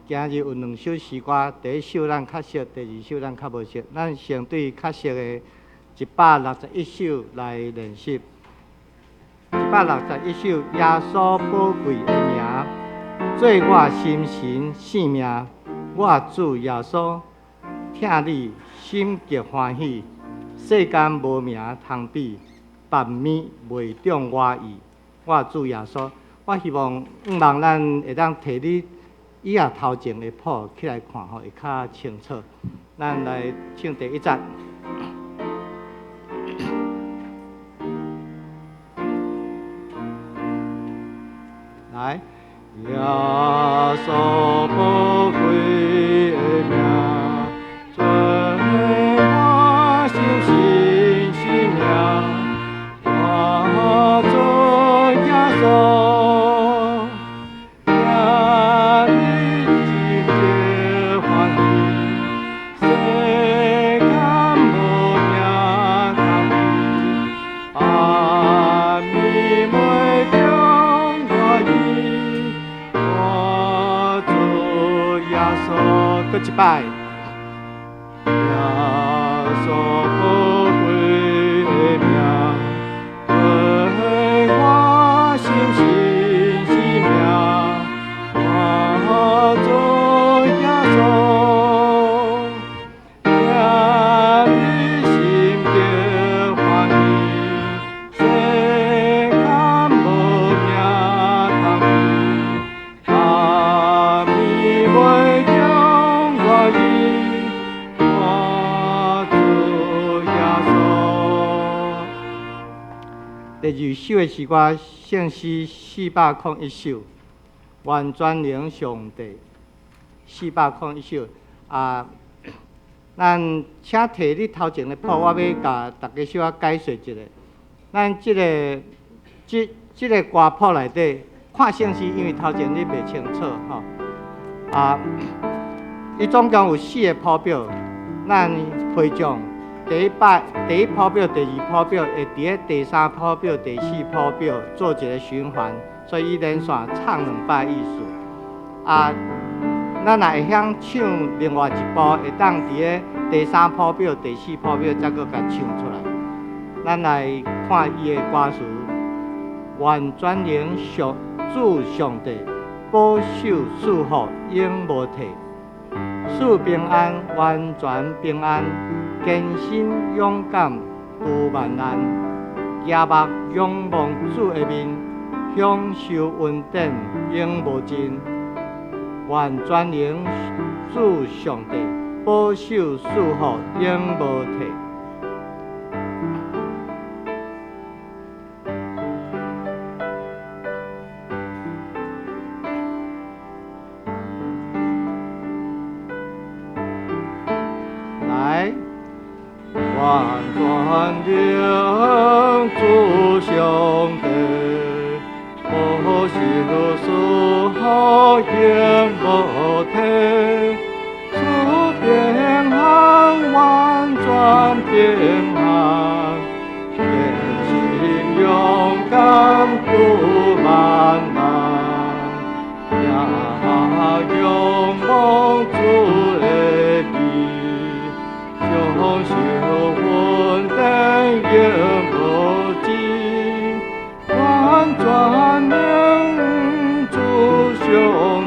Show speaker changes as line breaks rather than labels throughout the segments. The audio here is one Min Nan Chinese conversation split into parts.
今日有兩首詩歌，第一首咱較熟，第二首咱較無熟。咱先對較熟的161首來練習。161首，耶穌寶貴的名，做我心神性命。我主耶穌，疼你心極歡喜，世間無名通比，別物袂中我意。我主耶穌，我希望向望咱會當提你椅仔頭前的譜起來看吼，會較清楚。咱來唱第一節。來，耶穌寶貴的名，做我心神性命，我主耶穌，疼你心極歡喜，世間無名通比，別物袂中我意，我主耶穌，閣一擺。耶穌寶貴的名，做我心神性命，我主耶穌，疼你心極歡喜，世間無名通比，別物袂中我意，我主耶穌。第二首的詩歌，聖詩401首，願全能上帝。401首啊，咱請提你頭前的譜，我欲共大家小可解說一下。咱這个這這个歌譜內底，看聖詩，因為頭前你袂清楚吼。啊，伊總共有四個譜表，咱回將第一擺第一譜表、第二譜表，會佇咧第三譜表、第四譜表做一個循環，所以伊連續唱兩擺意思。啊，咱若會曉唱另外一部，會當佇咧第三譜表、第四譜表才閣共唱出來。咱來看伊的歌詞：願全能上主上帝保守賜福永無退，賜平安完全平安，堅心勇敢度萬難，舉目仰望主的面，享受恩典永無盡。願全能主上帝保守賜福永無退。來，願全能主上帝保守賜福永無退，賜平安完全平安，堅心勇敢度萬難，舉目仰望主的面，享受恩典永無盡，願全能主上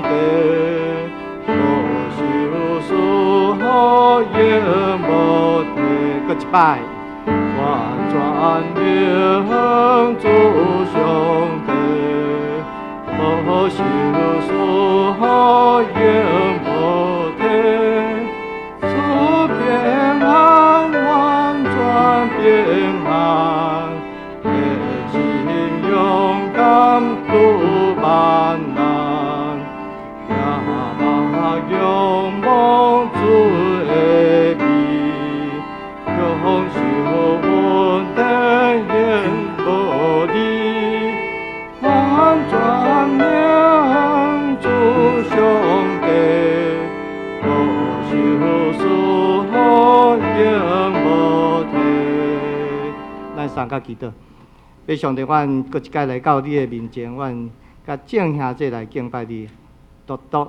帝保守賜福永無退。閣一擺，願全能主上帝保守賜福永無退，賜平安完全平安，堅心勇敢度萬難，舉目仰望主的面，享受恩典永無離，願全能主上帝保守賜福永無退。咱三甲祈禱，父上帝，阮閣一擺來到你的面前，阮佮眾兄弟來敬拜你，獨獨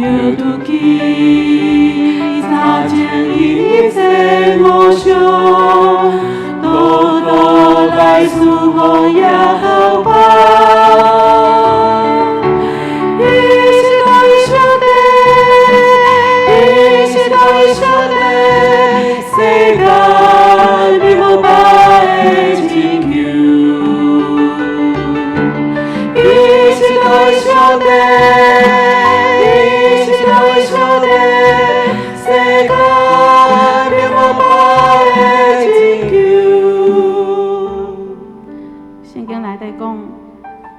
着拄起查清一切偶像，多多来侍奉耶和华。伊是独一上帝，伊是独一上帝，世间并无别的拯救。伊是独一上帝，伊是独一上帝，世间并无别的拯救。
圣经内底讲，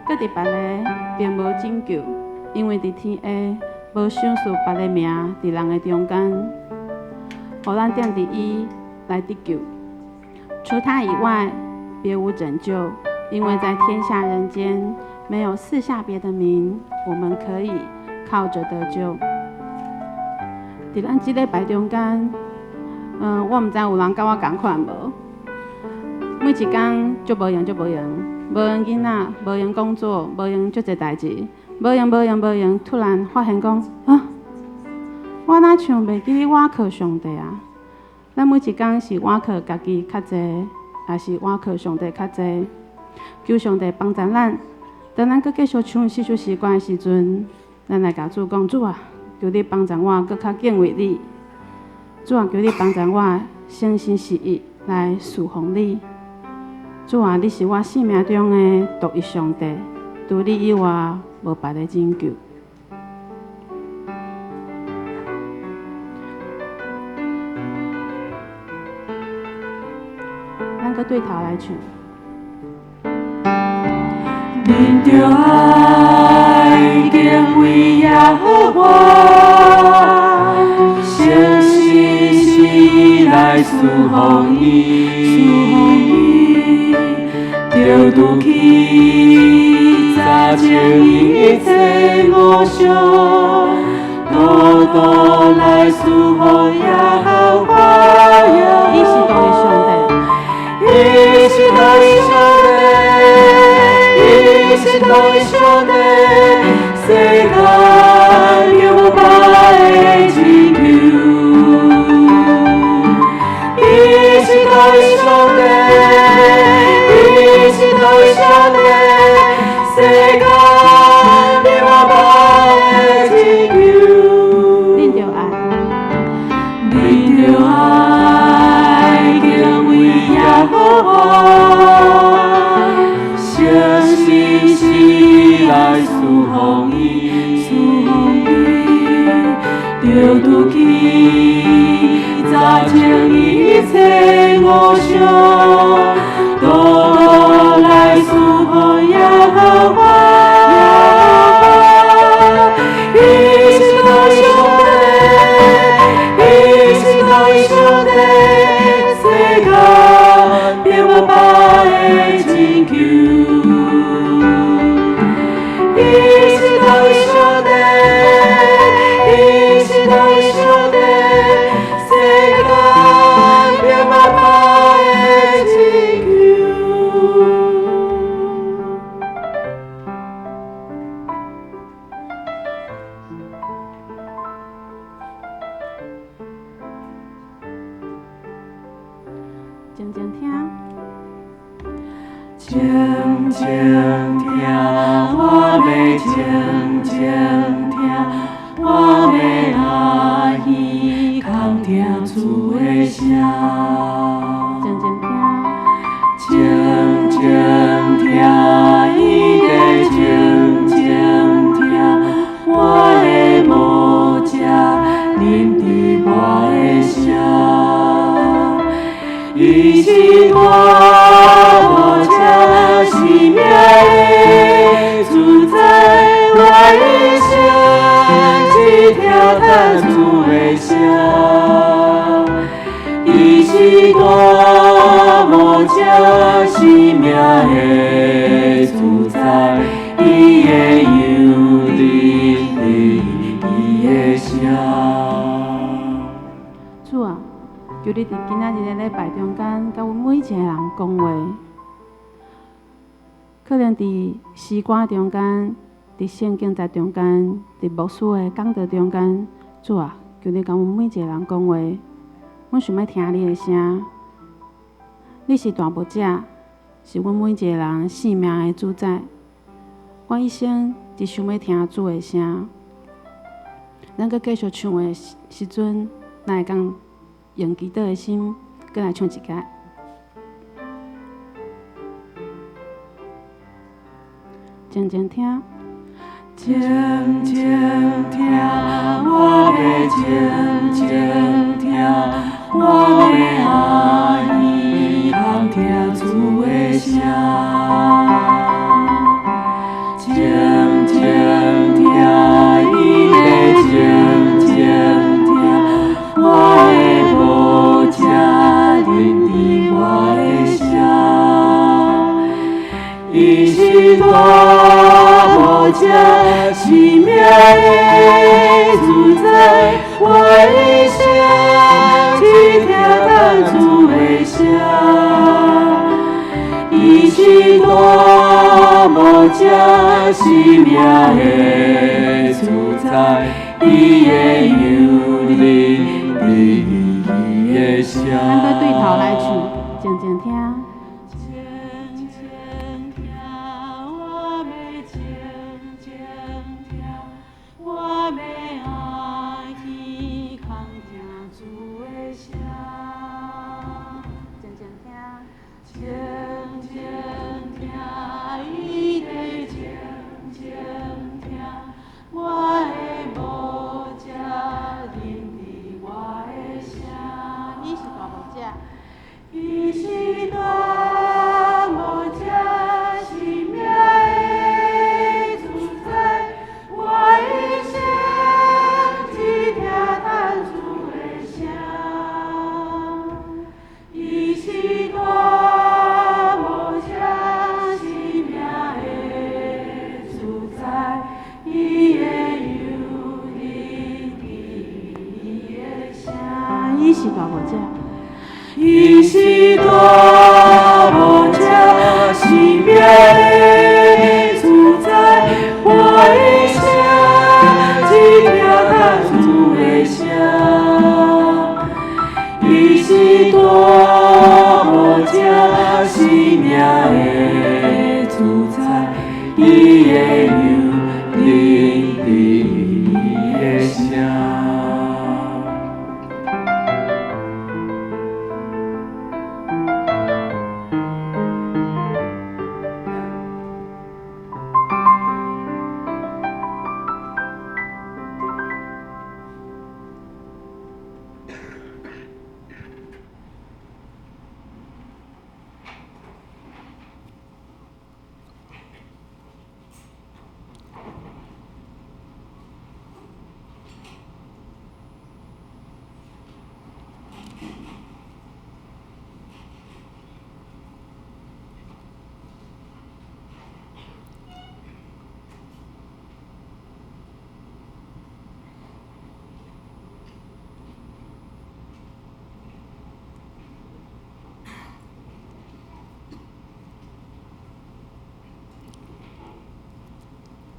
阁伫别个并无拯救，因为伫天下无赏赐别个名伫人的中间，予咱踮伫伊来得救。除他以外，别无拯救，因为在天下人间没有赐下别的名，我们可以靠着得救。伫咱这礼拜中间，我毋知有人佮我仝款无？每一工足无闲，足无闲，无闲囡仔，无闲工作，无闲足济代志，无闲无闲无闲，突然发现讲啊，我哪像袂记得倚靠上帝啊？咱每一工是倚靠家己较济，还是倚靠上帝较济？求上帝帮助咱，当咱阁继续唱这首诗歌的时阵，咱来共主讲：主啊，求你帮助我阁较敬畏你。主啊，求你帮助我诚心实意来侍奉你。主啊，你是我生命中的独一上帝，除你以外，无别个拯救。咱阁对头来唱。
恁著爱敬畏耶和华，诚心实意来侍奉伊，著除去查清一切偶像，多多来侍奉耶和华。
伊是独一上帝，
伊是独一上帝，伊是独一上帝，世间并无别的拯救。伊是独一上帝，伊是独一上帝，世间并无别的拯救。
恁著爱，
恁著爱敬畏耶和华，诚心实意来侍奉伊，著除去查清一切偶像，多多来侍奉耶和华。伊是独一上帝，伊是独一上帝，世间并无别的拯救。伊是独一上帝，伊是独一上帝，世间并无别的拯救。
静静听。
静静听，我欲静静听，我欲阿耳空听主的声。
静静听，
静静听，伊在静静听，我的无食，啉伫我的声。伊是我无食生命的主宰，我一生只听叹主的声。伊是我无食生命的主宰，伊的油啉伫伊的声。
主啊，求你伫今仔日的礼拜中间，佮阮每一个人讲话。可能伫诗歌中间，伫圣经节中间，佇牧師的講道中間，主啊，求你共阮每一个人講話，阮想欲聽你的聲。你是大牧者，是阮每一个人性命的主宰。我一生只想欲聽主的聲。咱閣繼續唱的時陣，咱會當用祈禱的心，閣來唱一擺。靜靜聽，
靜靜聽，我欲靜靜聽，我欲阿耳孔聽主的聲。靜靜聽，伊咧靜靜聽，我的牧者聆聽我的聲。伊是大牧者，生命的主宰，我一生只聽咱主的聲。伊是大牧者，生命的主宰，伊的油淋滴伊的声。
咱閣對頭來唱，靜靜聽。
伊是大牧者，生命的主宰，我一生只聽咱主的聲。伊是大牧者，生命的主宰，伊的油淋滴伊的聲。
伊是大牧者。
伊是大牧者，生命的主宰，我一生只聽咱主的聲。伊是大牧者，生命的主宰，伊的油淋滴伊的聲。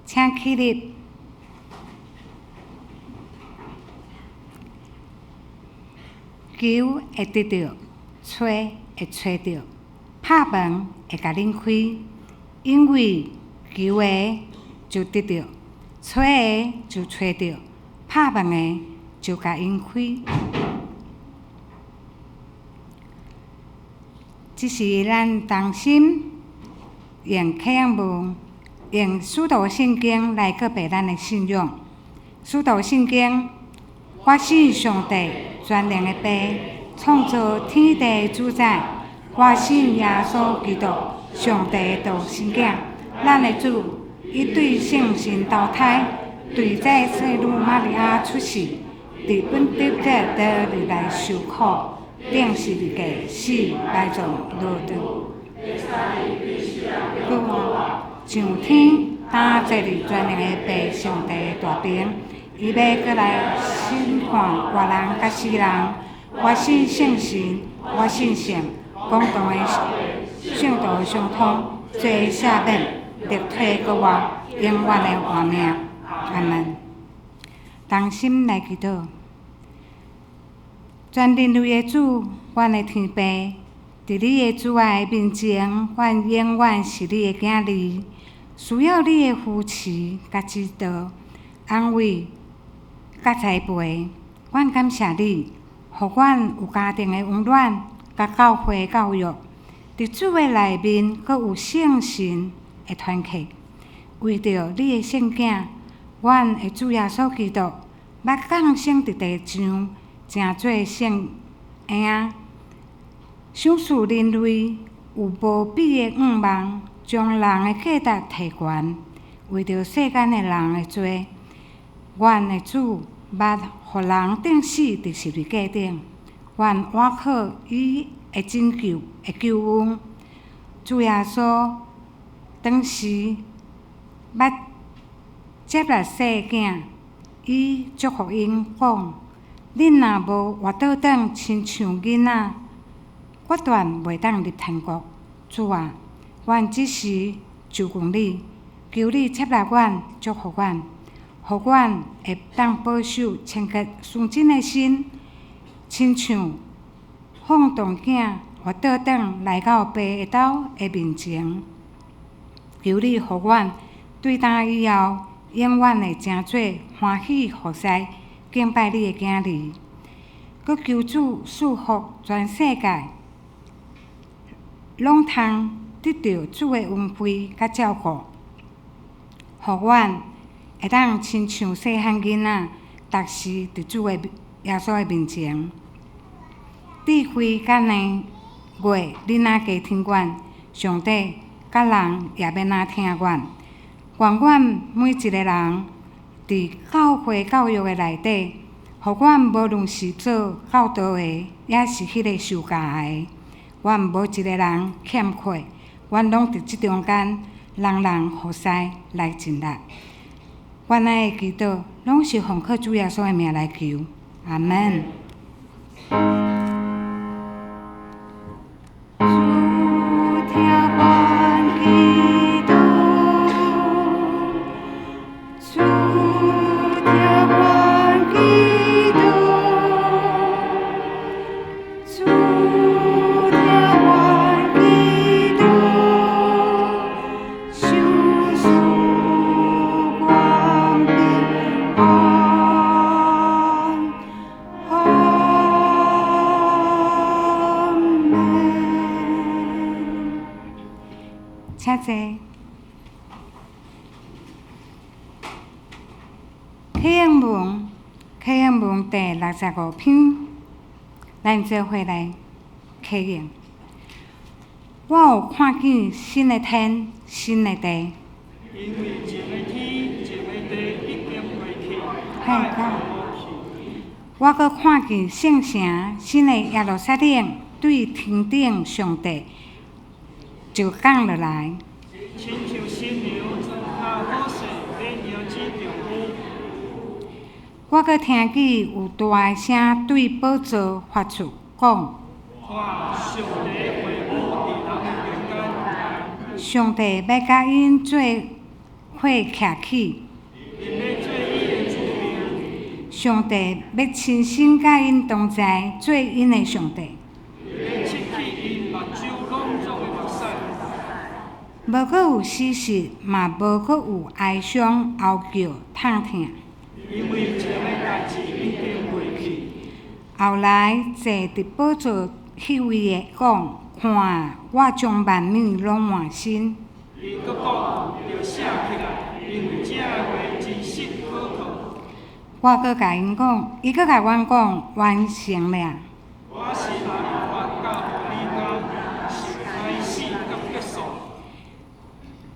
請起立。求會得著，揣會揣著，拍門會共恁開，因為求的就得著，揣的就揣著，拍門的就共𪜶開。這是咱同心用啟應文，用使徒信經來告白咱的信仰。使徒信經，我信上帝全能的父，創造天地的主宰。我信耶穌基督，上帝的獨生囝，咱的主，伊對聖神投胎，對這聖女瑪利亞出世，佇本底彼拉多來受苦，釘十字架死，埋葬，落地獄，上天，擔坐佇全能的父上帝的大爿，伊欲閣來審判活人佮死人。我信聖神，我信聖公同的聖徒相通，罪赦免，肉體閣活，永遠的活命。阿門。同心來祈禱。全人類的主，阮的天父，佇你的慈愛面前，阮永遠是你的囝兒，需要你的扶持佮指導、安慰佮栽培。阮感謝你，予阮有家庭的溫暖佮教會的教育，佇主的內面，閣有聖神的團契。為著你的聖囝，阮的主耶穌基督，捌降生佇地上，成做聖嬰，賞賜人類有無比的願望，將人的價值提懸，為著世間的人的罪，阮的主捌予人釘死佇十字架頂，阮倚靠伊的拯救的救恩。主耶穌當時捌接納細囝，伊祝福𪜶講：恁若無活倒轉，親像囡仔，決斷袂當入天國。主啊，阮這時就求你，求你接納阮，祝福阮，予阮會當保守清潔純真的心，親像放蕩囝活倒轉來到爸的兜的面前。求你予阮對今以後，永遠會成做歡喜服侍敬拜你的囝兒。閣求主賜福全世界，攏通得著主的恩惠佮照顧，予阮會當親像細漢囡仔，逐時佇主的耶穌的面前。智慧佮年月，你若加添阮，上帝佮人也欲若疼阮。願阮每一個人佇教會教育的內底，予阮無論是做教導的，抑是彼个受教的，阮無一個人欠缺，阮攏佇這中間，人人服侍來盡力。阮愛的祈禱，攏是奉靠主耶穌的名來求，阿門。主聽阮祈禱，主聽阮祈禱，主聽阮祈禱，賞賜阮平安。阿們。請坐。啟應文，啟應文第65篇，咱做伙來啟應。我有看見新的天，新的地。
因為前的天，前的地已經過去，
嘿，
海也無去。
我閣看見聖城新的耶路撒冷對天頂上帝就降落來，
親像新娘妝化好勢，欲迎接丈夫。
我閣聽見有大的聲對寶座發出講：
看，上帝的會幕佇人的中間，
上帝欲佮𪜶做伙徛起，𪜶
欲做伊的子民，
上帝欲親身佮𪜶同在，做𪜶的上帝。
伊欲拭去𪜶目睭攏總的目屎。
無閣有死實，嘛無閣有哀傷、哀叫、痛疼。
因為前的代誌已經過去。
後來坐佇寶座彼位的講：看，我將萬物攏換新。
伊閣講，著寫起來，因為這話真實可靠。
我閣共𪜶講，伊閣共阮講，完成了。
我是阿爾法佮歐米伽，是開始佮結束。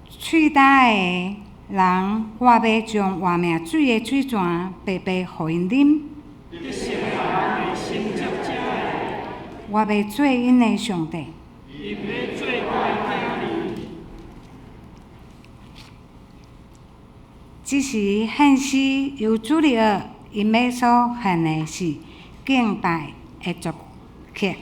喙焦的人，我欲將活命水的水泉白白予𪜶啉。
得勝的人會承接這个，
我欲做𪜶的上帝。
𪜶欲做我的囝兒。
這時獻師尤茱麗葉𪜶欲所獻的是敬拜的作曲。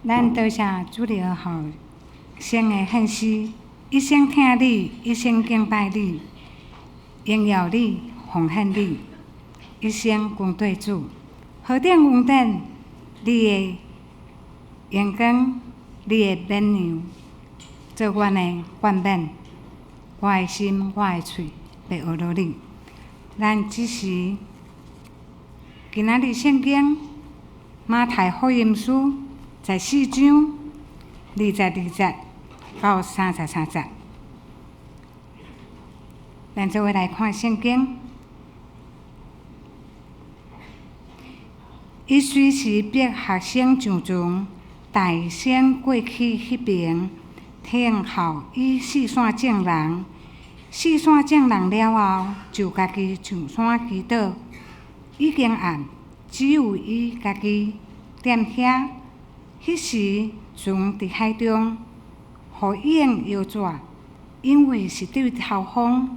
咱多谢主日學校生的獻詩，一生疼你，一生敬拜你，榮耀你，奉獻你，一生跟綴主。何等恩典，你的榮光，你的勉揚，做阮的冠冕。我的心，我的喙，欲學落你。咱這時今仔日聖經馬太福音書14章22節到33節，咱做伙來看聖經。伊隨時逼學生上船，帶先過去彼爿，聽候伊四散眾人。四散眾人了後，就家己上山祈禱。已經暗，只有伊家己踮遐。彼時船佇海中，雨已經搖掣，因為是對頭風。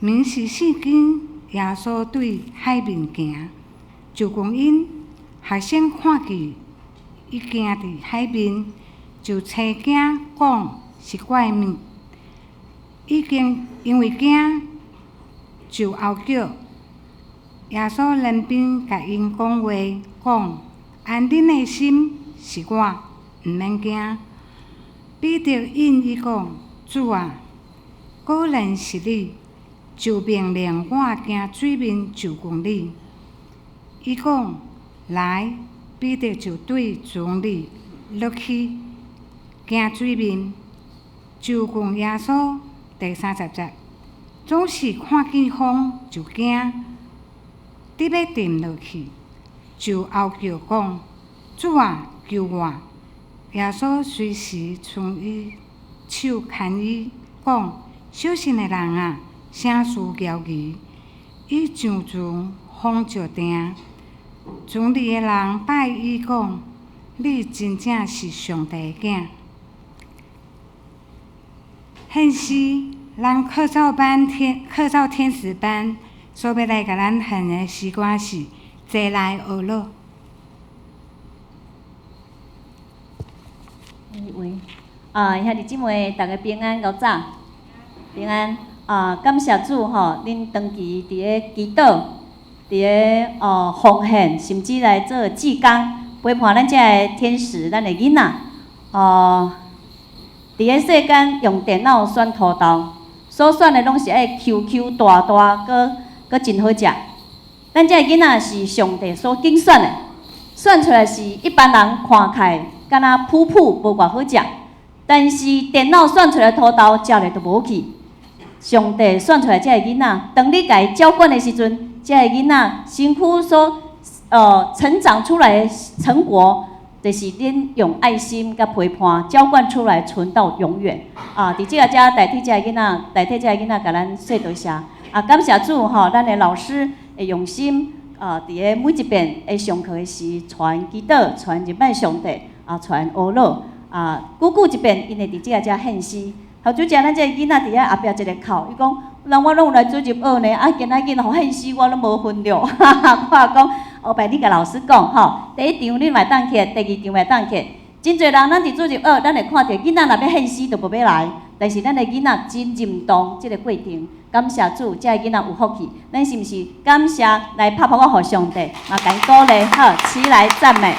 暝時四更，耶穌對海面行，就近𪜶。學生看見伊行佇海面，就揣驚講是怪物。已經因為驚，就吼叫。耶穌連邊共𪜶講話，講：安恁的心，是我，毋免驚。彼得應伊講：主啊，果然是你，就命令我行水面就近你。伊講：來，彼得就對船裡落去，行水面，就近耶穌。第30節，總是看見風就驚，佇欲沉落去，就吼叫講：主啊，救我！耶穌隨時伸伊手牽伊，講：小信的人啊，啥事猶疑？伊上船，風就定。船裡的人拜伊講：你真正是上帝的囝。獻詩，咱課照班天課照天使班所欲來共咱獻的詩歌是《齊來學樂》。
喂，啊，兄弟姊妹，逐家平安，𠢕早，平安。啊，感謝主吼，恁長期佇咧祈禱，佇咧哦奉獻，甚至來做志工，陪伴咱遮个天使，咱的囡仔，哦。佇咧世間用電腦選土豆，所選的攏是愛 Q Q 彈彈，閣閣真好食。咱遮个囡仔是上帝所揀選的，選出來是一般人看起來敢若普普無偌好食，但是電腦選出來土豆食咧就無去。上帝選出來遮個囡仔，當你共伊澆灌的時陣，遮個囡仔辛苦所成長出來的成果。就是恁用愛心佮陪伴，澆灌出來，存到永遠。啊，佇這个遮代替遮個囡仔，代替遮個囡仔，共咱說多謝。啊，感謝主吼，咱的老師會用心啊，佇咧每一遍咧上課的時，傳祈禱，傳入拜上帝，啊，傳學樂。啊，久久一遍，𪜶會佇這个遮獻詩。頭拄才咱這個囡仔佇遐後壁一个哭，伊講：人我攏有來主日學呢，啊，今仔日予獻詩我攏無份著。哈哈，我講。後擺你共老師講吼，第一場你嘛會當去，第二場嘛會當去。真濟人咱佇主日學，咱會看著囡仔若欲獻詩就無欲來，但是咱的囡仔真認同這个過程。感謝主，這个囡仔有福氣。咱是毋是感謝來拍拍我予上帝，嘛共伊鼓勵，好，齊來讚美。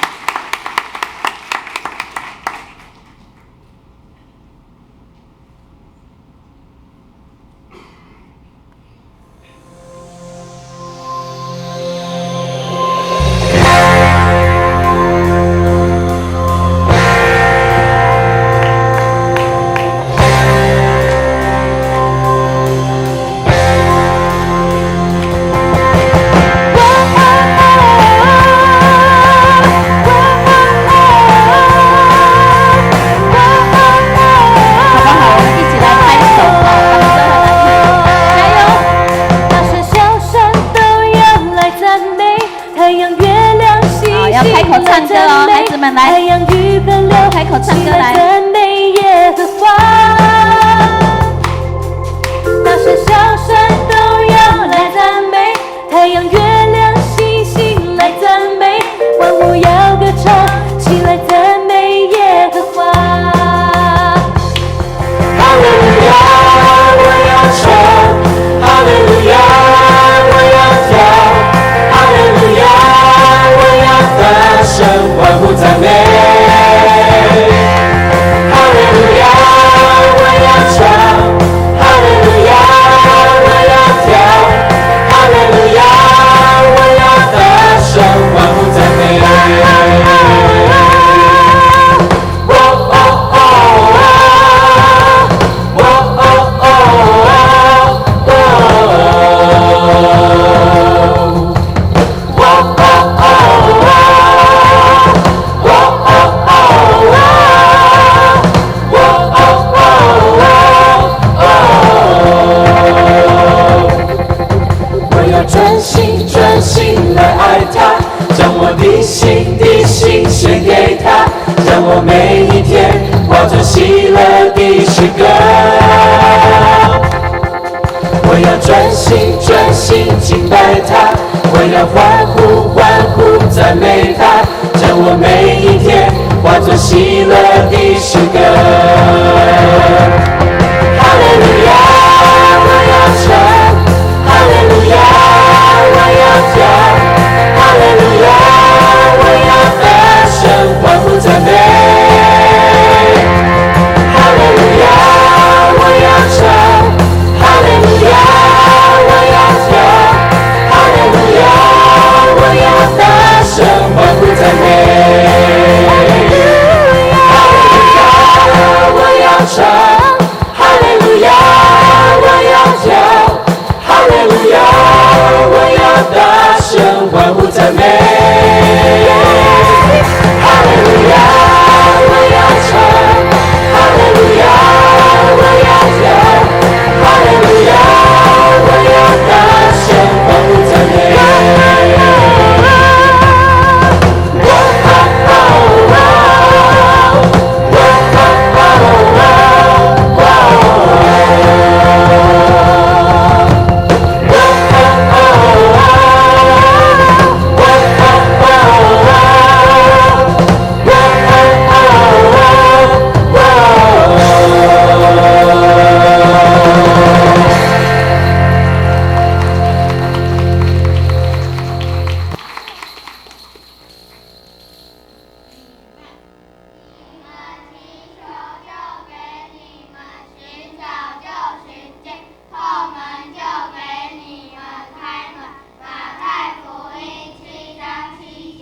來讚美耶。
的心的心献给他，让我每一天化作喜乐的诗歌。我要专心专心敬拜他，我要欢呼欢呼赞美他，将我每一天化作喜乐的诗歌。哈利路亚，我要唱；哈利路亚，我要跳；哈利路亚，我要大声欢呼赞美。哈利路亚，我要唱；哈利路亚，我要跳；哈利路亚，我要大声欢呼赞美。哈利路亚，我要唱；哈利路亚，我要跳；哈利路亚，我要大声欢呼赞美。哈利路亚，我要唱；哈利路亚，我要跳；哈利路亚，我要大声欢呼赞美。哇哈哈哇，哇哈哈哇，哇哈哈哇，哇哈哈哇，哇哈哈哇。
你们祈求，就给你们；寻找，就寻见；叩门，就给你們開門。馬太福音7章7節。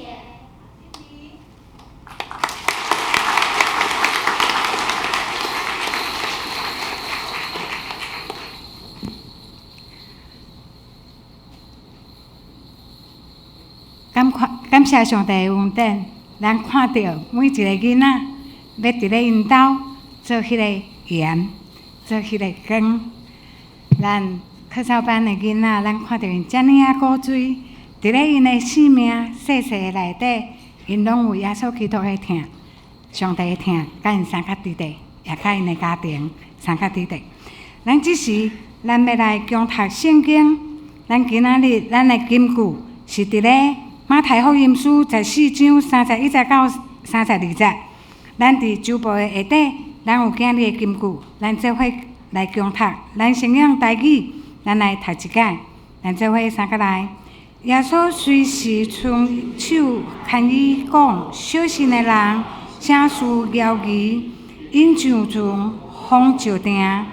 感謝上帝的恩典，咱看著每一個囡仔欲佇咧𪜶兜做彼个鹽，做彼个光。咱課操班的囡仔，咱看著𪜶遮爾仔古錐，佇咧𪜶的生命細細的內底，𪜶攏有耶穌基督的疼，上帝的疼，佮𪜶相佮佇咧，也佮𪜶的家庭相佮佇咧。咱這時，咱欲來共讀聖經，咱今仔日咱的金句是佇咧馬太福音書14章31節到32節。咱佇周報的下底，咱有今日的金句，咱做伙來共讀。咱先用台語，咱來讀一擺，咱做伙三個來。耶穌隨時伸手牽伊講：小信的人，啥事猶疑？𪜶上船，風就定。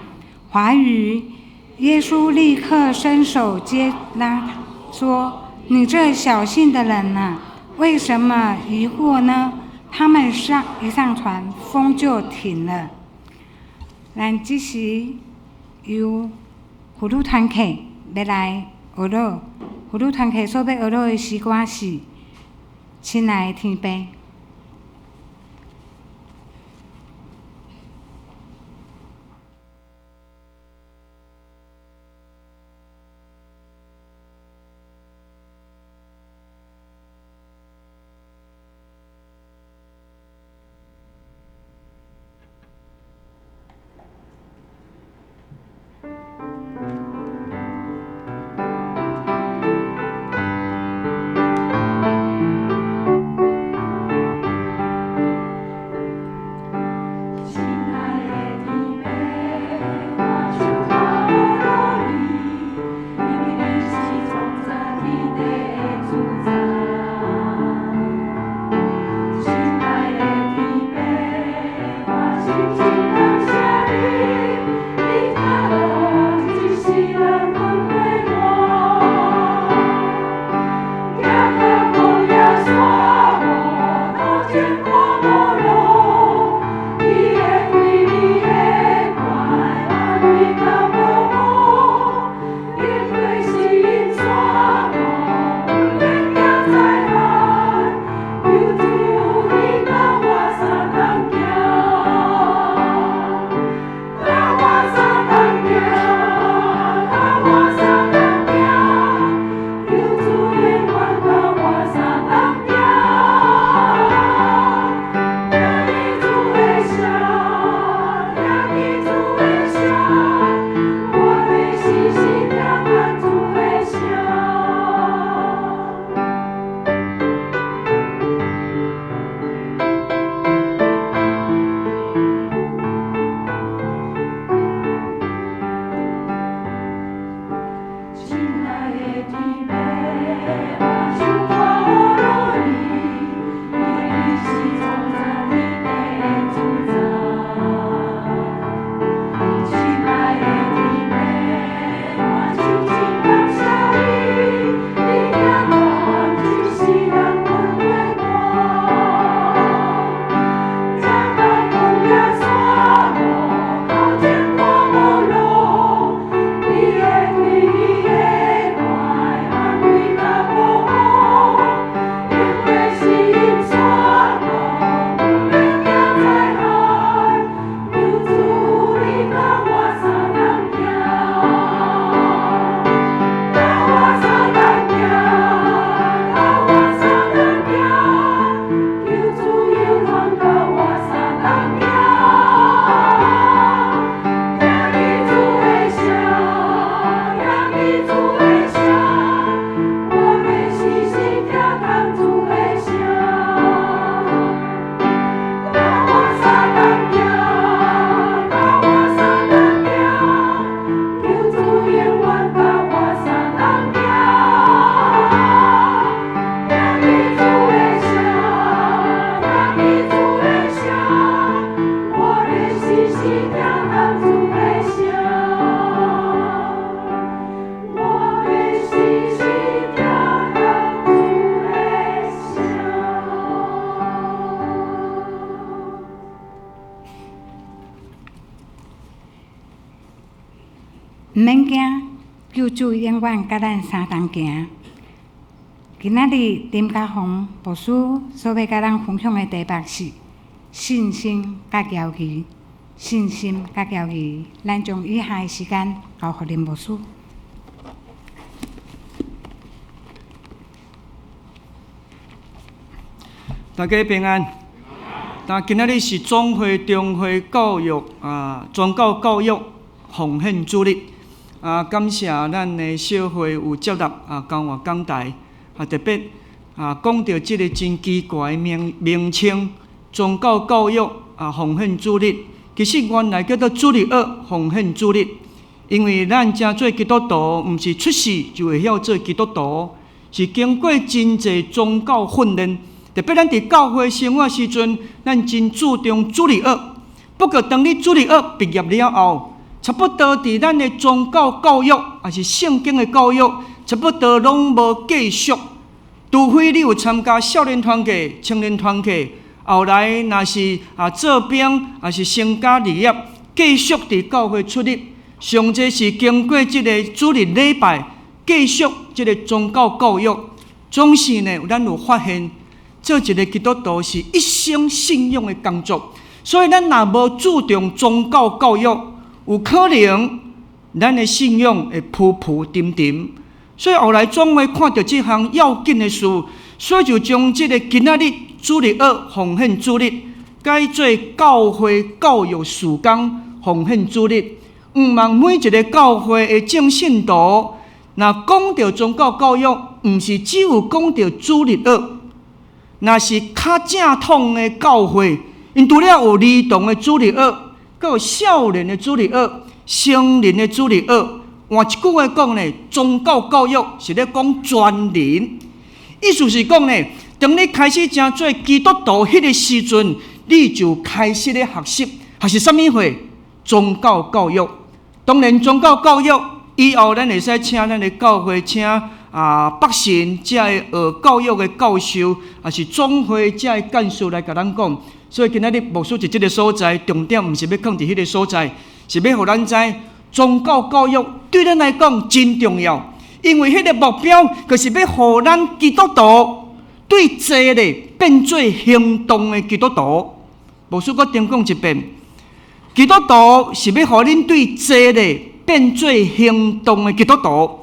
華語，耶穌立刻伸手接拉，說：你這小信的人啊，為什麼疑惑呢？他們一上船，風就停了。咱這時由婦女團契欲來學樂，婦女團契所欲學樂的詩歌是《親愛的天父》。毋免驚，救主永遠佮咱相同行。今仔日林家宏牧師所欲佮咱分享的題目是信心佮驕傲，信心佮驕傲。咱將以下的時間交予林牧師。
大家平安。但今仔日是總會中會教育啊，宗教教育奉獻主日啊，感謝咱的小會有接納啊，交換講台啊，特別啊，講著這个真奇怪的名名稱，宗教教育啊，奉獻主日，其實原來叫做主日學奉獻主日，因為咱成做基督徒，毋是出世就會曉做基督徒，是經過真濟宗教訓練。特別咱佇教會生活時陣，咱真注重主日學。不過，當你主日學畢業了後，差不多佇咱的宗教教育，抑是聖經的教育，差不多攏無繼續。除非你有參加少年團契、青年團契，後來若是啊做兵，抑是成家立業，繼續佇教會出入。上濟是經過這个主日禮拜，繼續這个宗教教育。總是呢，咱有發現。做一个基督徒是一生信仰的工作，所以咱若無注重宗教教育，有可能咱的信仰會浮浮沉沉。所以後來總會看著這項要緊的事，所以就將這个今仔日主日學奉獻主日改做教會教育事工奉獻主日。毋望每一个教會的正信徒，若講著宗教教育，毋是只有講著主日學。若是較正統的教會，𪜶除了有兒童的主日學，閣有少年的主日學、成人的主日學。換一句話講呢，宗教教育是咧講全人，意思是講呢，當你開始成做基督徒彼个時陣，你就開始咧學習，學習啥物貨？宗教教育。當然，宗教教育以後，咱會使請咱的教會請。啊，北神遮个學教育的教授，抑是總會遮个幹事來共咱講。所以今仔日牧師佇這个所在，重點毋是欲囥佇彼个所在，是欲予咱知宗教教育對咱來講真重要。因為彼个目標，就是欲予咱基督徒對坐咧變做行動的基督徒。牧師閣重講一遍，基督徒是欲予恁對坐咧變做行動的基督徒。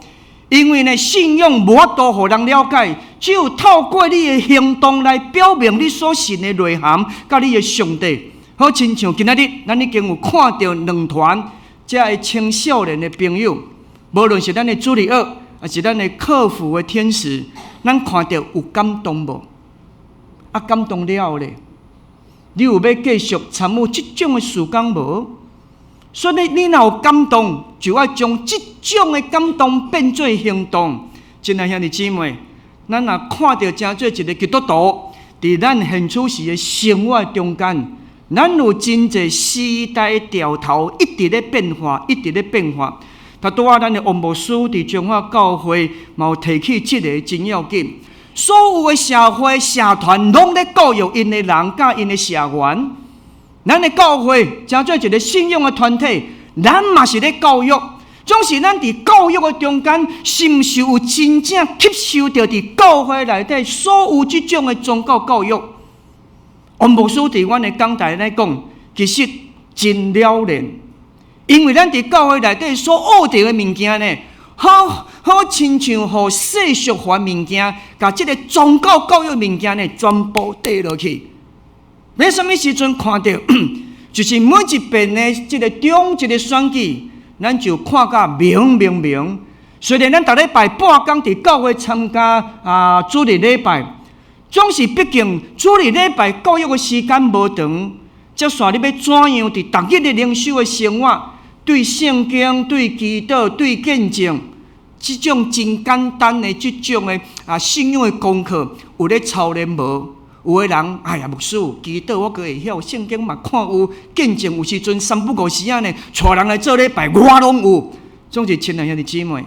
因為呢，信仰無法度予人了解，只有透過你的行動來表明你所信的內涵，佮你的上帝。好親像今仔日，咱已經有看著兩團遮个青少年的朋友，無論是咱的主日學，抑是咱的課輔的天使，咱看著有感動無？啊，感動了後咧，你有欲繼續參與這種的事工無？所以你若有感動，就愛將這種的感動變做行動。親愛兄弟姊妹，咱若看著成做一个基督徒，佇咱現處時的生活中間，咱有真濟時代的潮頭一直咧變化，一直咧變化。頭拄仔咱的王牧師佇彰化教會嘛有提起這个真要緊。所有的社會社團攏咧教育𪜶的人，佮𪜶的社員。咱的教會成做一个信仰的團體，咱嘛是咧教育。總是咱佇教育的中間，是毋是有真正吸收著佇教會內底所有這種的宗教教育？王牧師佇阮的講台來講，其實真了然，因為咱佇教會內底所學著的物件呢，好好親像予世俗化物件，共這个宗教教育物件呢，全部綴落去。欲啥物時陣看著，就是每一遍的這个中一个選舉，咱就看甲明明明。雖然咱逐禮拜半工佇教會參加啊主日禮拜，總是畢竟主日禮拜教育的時間無長，接紲你欲怎樣佇逐日的靈修的生活，對聖經、對祈禱、對見證，這種真簡單的這種的啊信仰的功課，有咧操練無？有的人，哎呀，牧師，祈禱我閣會曉，聖經嘛看有，見證有時陣三不五時仔呢，帶人來做禮拜，我攏有。總是親愛兄弟姊妹，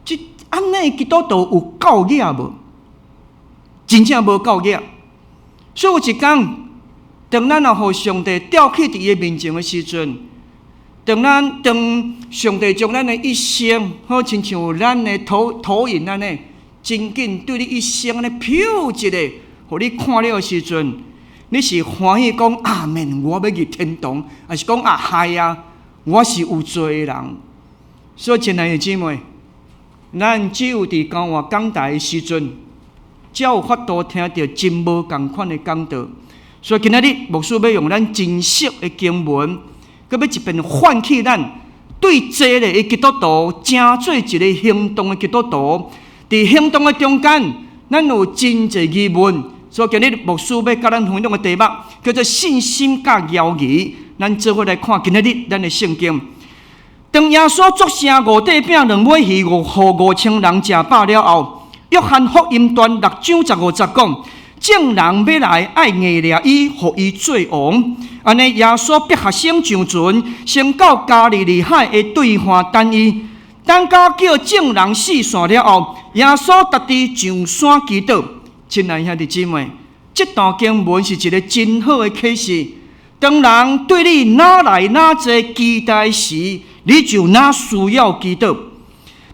這按呢基督徒有夠額無？真正無夠額。所以有一工，當咱若予上帝調去佇伊的面前的時陣，當咱當上帝將咱的一生，好親像咱的投投影按呢，真緊對你一生按呢翕一下，予你看了的時陣，你是歡喜講阿門，我欲入天堂，抑是講啊害啊，我是有罪的人。所以，親愛的姊妹，咱只有佇交換講台的時陣，才有法度聽著真無仝款的講道。所以今仔日牧師欲用咱真熟的經文，閣欲一遍喚起咱對這個基督徒，成做一个行動的基督徒。佇行動的中間，咱有真濟疑問。所以今日牧師欲佮咱分享的題目叫做信心佮猶疑。咱做伙來看今仔日咱的聖經。當耶穌祝聖五塊餅兩尾魚，予5000人食飽了後，約翰福音卷六章十五節講，眾人欲來愛硬掠伊，予伊做王。按呢，耶穌逼學生上船，先到加利利海的對岸等伊。等到叫眾人四散了後，耶穌家己上山祈禱。親愛兄弟姊妹，這段經文是一个真好的啟示。當人對你哪來哪濟期待時，你就哪需要祈禱。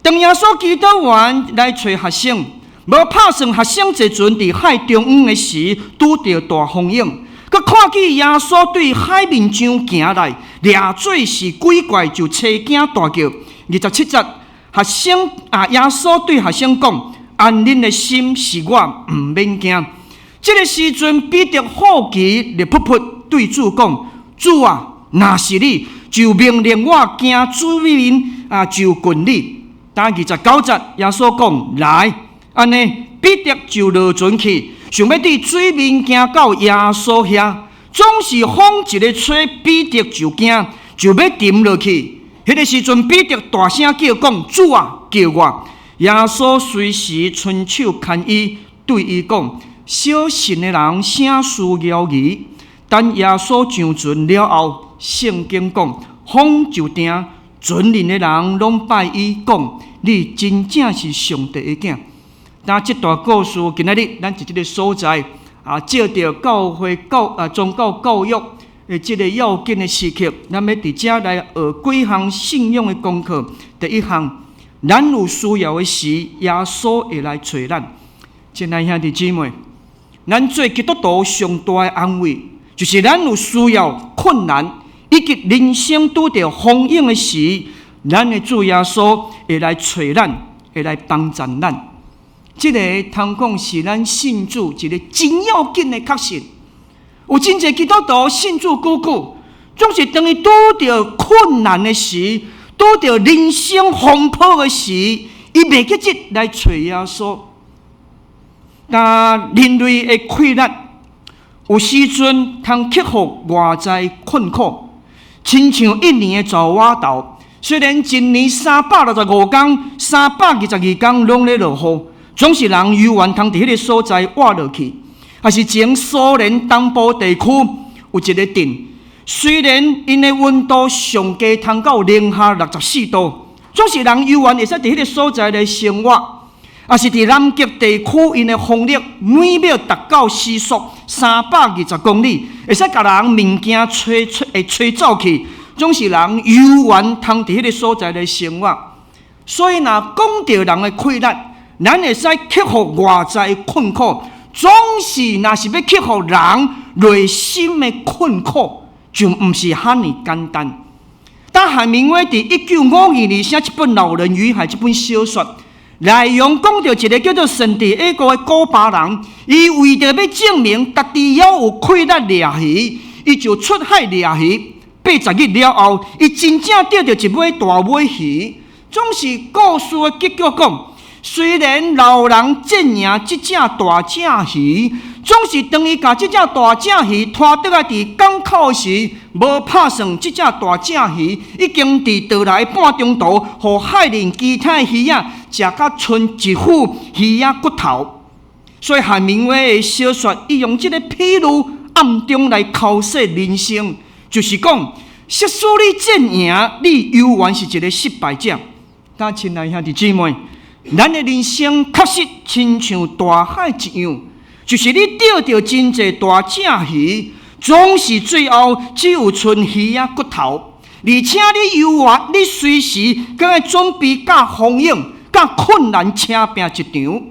當耶穌祈禱完來揣學生，無拍算學生坐船佇海中央的時，拄著大風湧，閣看見耶穌對海面上行來，掠做是鬼怪，就齊驚大叫。27節，學生啊，耶穌對學生講：安恁的心，是我，毋免驚。這个時陣，彼得好奇綠噗噗對主講：主啊，若是你，就命令我行水面啊，就近你。當29節，耶穌講：來，按呢，彼得就落船去，想欲佇水面行到耶穌遐，總是風一个吹，彼得就驚，就欲沉落去。彼个時陣，彼得大聲叫講：主啊，救我！耶穌隨時伸手牽伊，對伊講：小信的人，啥事猶疑？等耶穌上船了後，聖經講，風就定，船內的人攏拜伊，講：你真正是上帝的囝。當這段故事，今仔日咱佇這个所在啊，藉著教會教啊宗教教育的這个要緊的時刻，咱欲佇遮來學幾項信仰的功課。第一項，咱有需要的時，耶穌會來揣咱。親愛兄弟姊妹，咱做基督徒上大的安慰，就是咱有需要、困難以及人生拄著風湧的時，咱的主耶穌會來揣咱，會來幫助咱。這个通講是咱信主一个真要緊的確信。有真濟基督徒信主久久，總是當伊拄著困難的時，拄著人生風波的時，伊袂記得來揣耶穌。但人類的氣力有時陣通克服外在困苦，親像一年的灶倚頭，雖然一年365工、322工攏咧落雨，總是人猶原通佇彼个所在倚落去。抑是前蘇聯東部地區有一个鎮，雖然𪜶的溫度上低通到零下64度，總是人猶原會使佇彼个所在來生活。抑是佇南極地區，𪜶的風力每秒達到時速320公里，會使共人物件吹吹會吹走去，總是人猶原通佇彼个所在來生活。所以，若講著人的氣力，咱會使克服外在的困苦，總是若是欲克服人內心的困苦，就毋是遐爾簡單。當海明威佇1952年寫這本《老人與海》這本小說。內容講著一个叫做聖地亞哥的古巴人，伊為著欲證明家己猶有氣力掠魚，伊就出海掠魚。80日了後，伊真正釣著一尾大尾魚。總是故事的結局講，雖然老人戰贏這隻大隻魚，總是當伊共這隻大隻魚拖倒來佇港口時，無拍算這隻大隻魚已經佇倒來半中途，予海裡其他魚仔食甲賰一副魚仔骨頭。所以海明威的小說，伊用這个譬喻暗中來剾洗人生，就是講，即使你戰贏，你猶原是一个失敗者。但親愛兄弟姊妹，咱的人生確實親像大海一樣，就是你釣著真濟大隻魚，總是最後只有賰魚仔骨頭。而且你猶原，你隨時閣愛準備佮風湧、佮困難拚拚一場。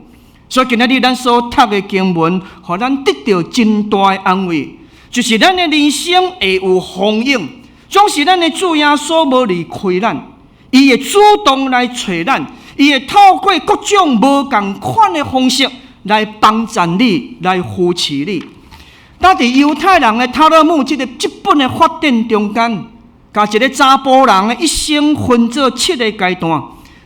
所以今仔日咱所讀的經文，予咱得著真大的安慰，就是咱的人生會有風湧，總是咱的主耶穌無離開咱，伊會主動來揣咱，伊會透過各種無仝款的方式來幫助你，來扶持你。當佇猶太人的塔勒木這个這本的法典中間，共一个查埔人的一生分做七个階段。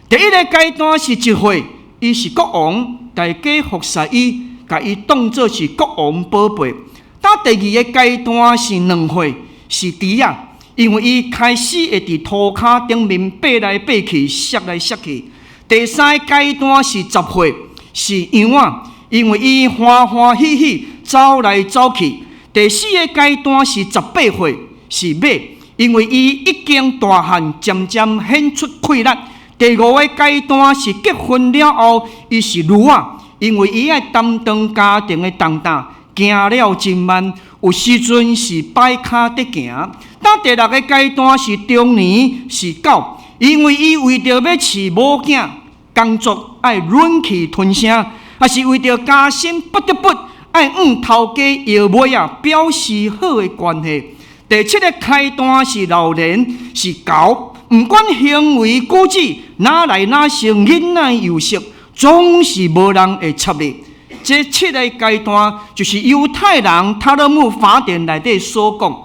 第一个階段是一歲，伊是國王，大家服侍伊，共伊當做是國王寶貝。當第二个階段是兩歲，是豬仔，因為伊開始會佇塗跤頂面爬來爬去，爍來爍去。第三个階段是10歲，是羊仔，因為伊歡歡喜喜走來走去。第四个階段是18歲，是馬，因為伊已經大漢，漸漸顯出氣力。第五个階段是結婚了後，伊是驢仔，因為伊愛擔當家庭的重擔，行了真慢，有時陣是擺跤佇行。當第六个階段是中年，是狗，因為伊為著欲飼某囝，工作愛忍氣吞聲，抑是為著加薪不得不愛向頭家搖尾仔，表示好的關係。第七个階段是老年，是猴，毋管行為舉止，哪來哪成囡仔幼熟，總是無人會插你。這七个階段就是猶太人塔勒木法典內底所講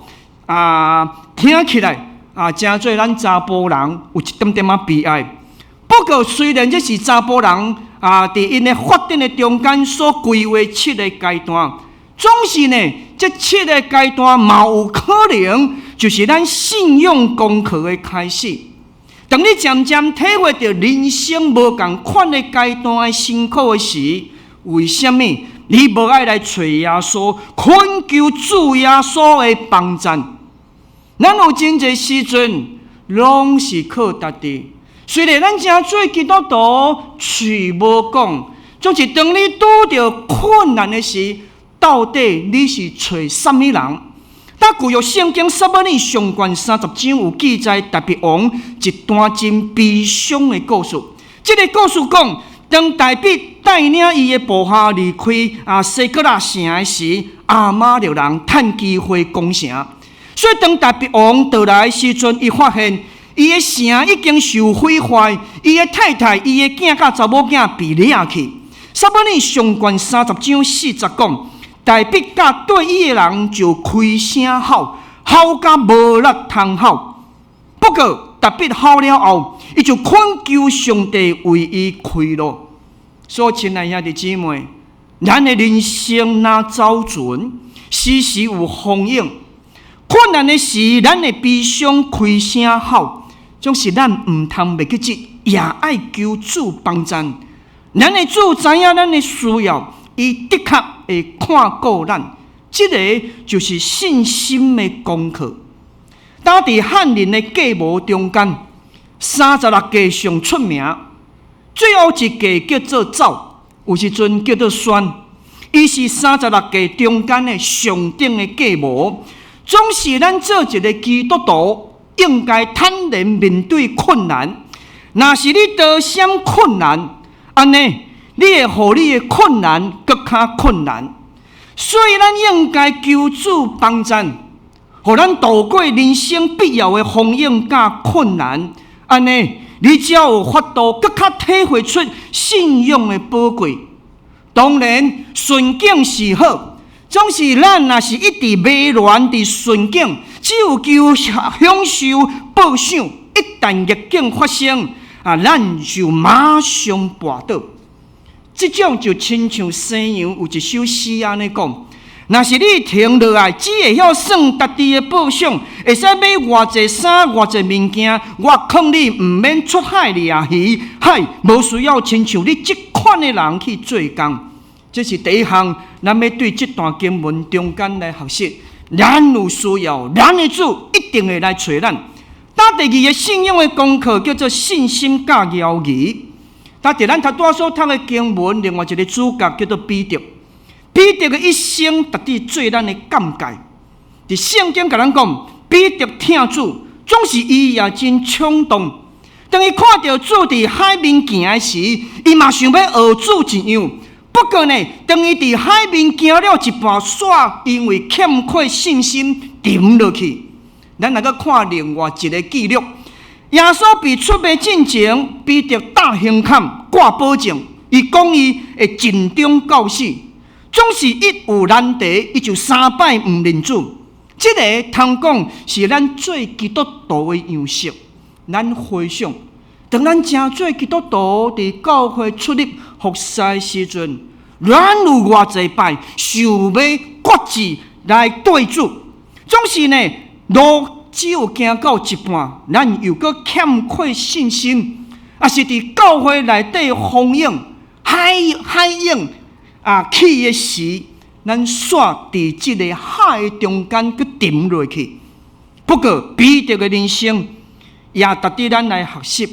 啊，聽起來啊，誠做咱查埔人有一點點仔悲哀。不過雖然這是查埔人啊，佇𪜶的法典的中間所規劃七个階段，總是呢，這七个階段嘛有可能就是咱信仰功課的開始。當你漸漸體會著人生無仝款的階段的辛苦的時，為啥物你無愛來揣耶穌，懇求主耶穌的幫贊？咱有真濟時陣，攏是靠家己。雖然咱誠濟基督徒喙無講，總是當你拄著困難的時，到底你是揣啥物人？當舊約聖經撒母耳上卷30章有記載，大衛王一段真悲傷的故事。這个故事講，當大衛帶領伊的部下離開啊西溘拉城的時，亞瑪力人趁機會攻城。所以當大衛王倒來的時陣，伊發現伊的城已經受毀壞，伊的太太、伊的囝佮查某囝被掠去。撒母耳上卷30章4節講，大衛佮綴伊的人就開聲吼，吼甲無力通吼。不過大衛吼了後，伊就懇求上帝為伊開路。所以，親愛兄弟姊妹，咱的人生若走船，時時有風湧，困難的時，咱會悲傷開聲吼，總是咱毋通袂記得，也愛求主幫贊。咱的主知影咱的需要，伊的確會看顧咱。這个就是信心的功課。當佇漢人的計謀中間，36計上出名，最後一計叫做走，有時陣叫做選。伊是36計中間的上頂的計謀。總是咱做一个基督徒，應該坦然面對困難。若是你躲閃困難，按呢，你會予你的困難閣較困難。所以咱應該求主幫贊，予咱度過人生必要的風湧佮困難。按呢，你才有法度閣較體會出信仰的寶貴。當然，順境是好，總是咱若是一直迷戀佇順境，只有求享受報賞，一旦逆境發生，啊，咱就馬上跋倒。這種就親像西洋有一首詩按呢講：若是你停落來，只會曉算家己的報賞，會使買偌濟衫、偌濟物件，我勸你毋免出海掠魚，海無需要親像你這款的人去做工。這是第一項，咱欲對這段經文中間來學習。咱有需要，咱的主一定會來揣咱。當第二个信仰的功課叫做信心佮猶疑。但佇咱頭拄仔所讀的經文，另外一个主角叫做彼得。彼得的一生，值得做咱的鑑戒。佇聖經共咱講，彼得疼主，總是伊也真衝動。當伊看著主佇海面行的時，伊嘛想欲學主一樣。不過呢，當伊佇海面行了一半，煞因為欠缺信心沉落去。咱來閣看另外一个記錄，耶穌被出賣進前，彼得踏胸坎掛保證，伊講伊會盡忠到死，總是一有難題，伊就三擺毋認主。這个通講是咱做基督徒的樣式。咱回想，當咱成做基督徒佇教會出入服侍的時陣，咱有偌濟擺想欲決志來綴主，總是呢路只有行到一半，咱又閣欠缺信心，抑是佇教會內底風湧海海湧啊起的時，咱煞佇這个海中間閣沉落去。不過彼得的人生也值得咱來學習，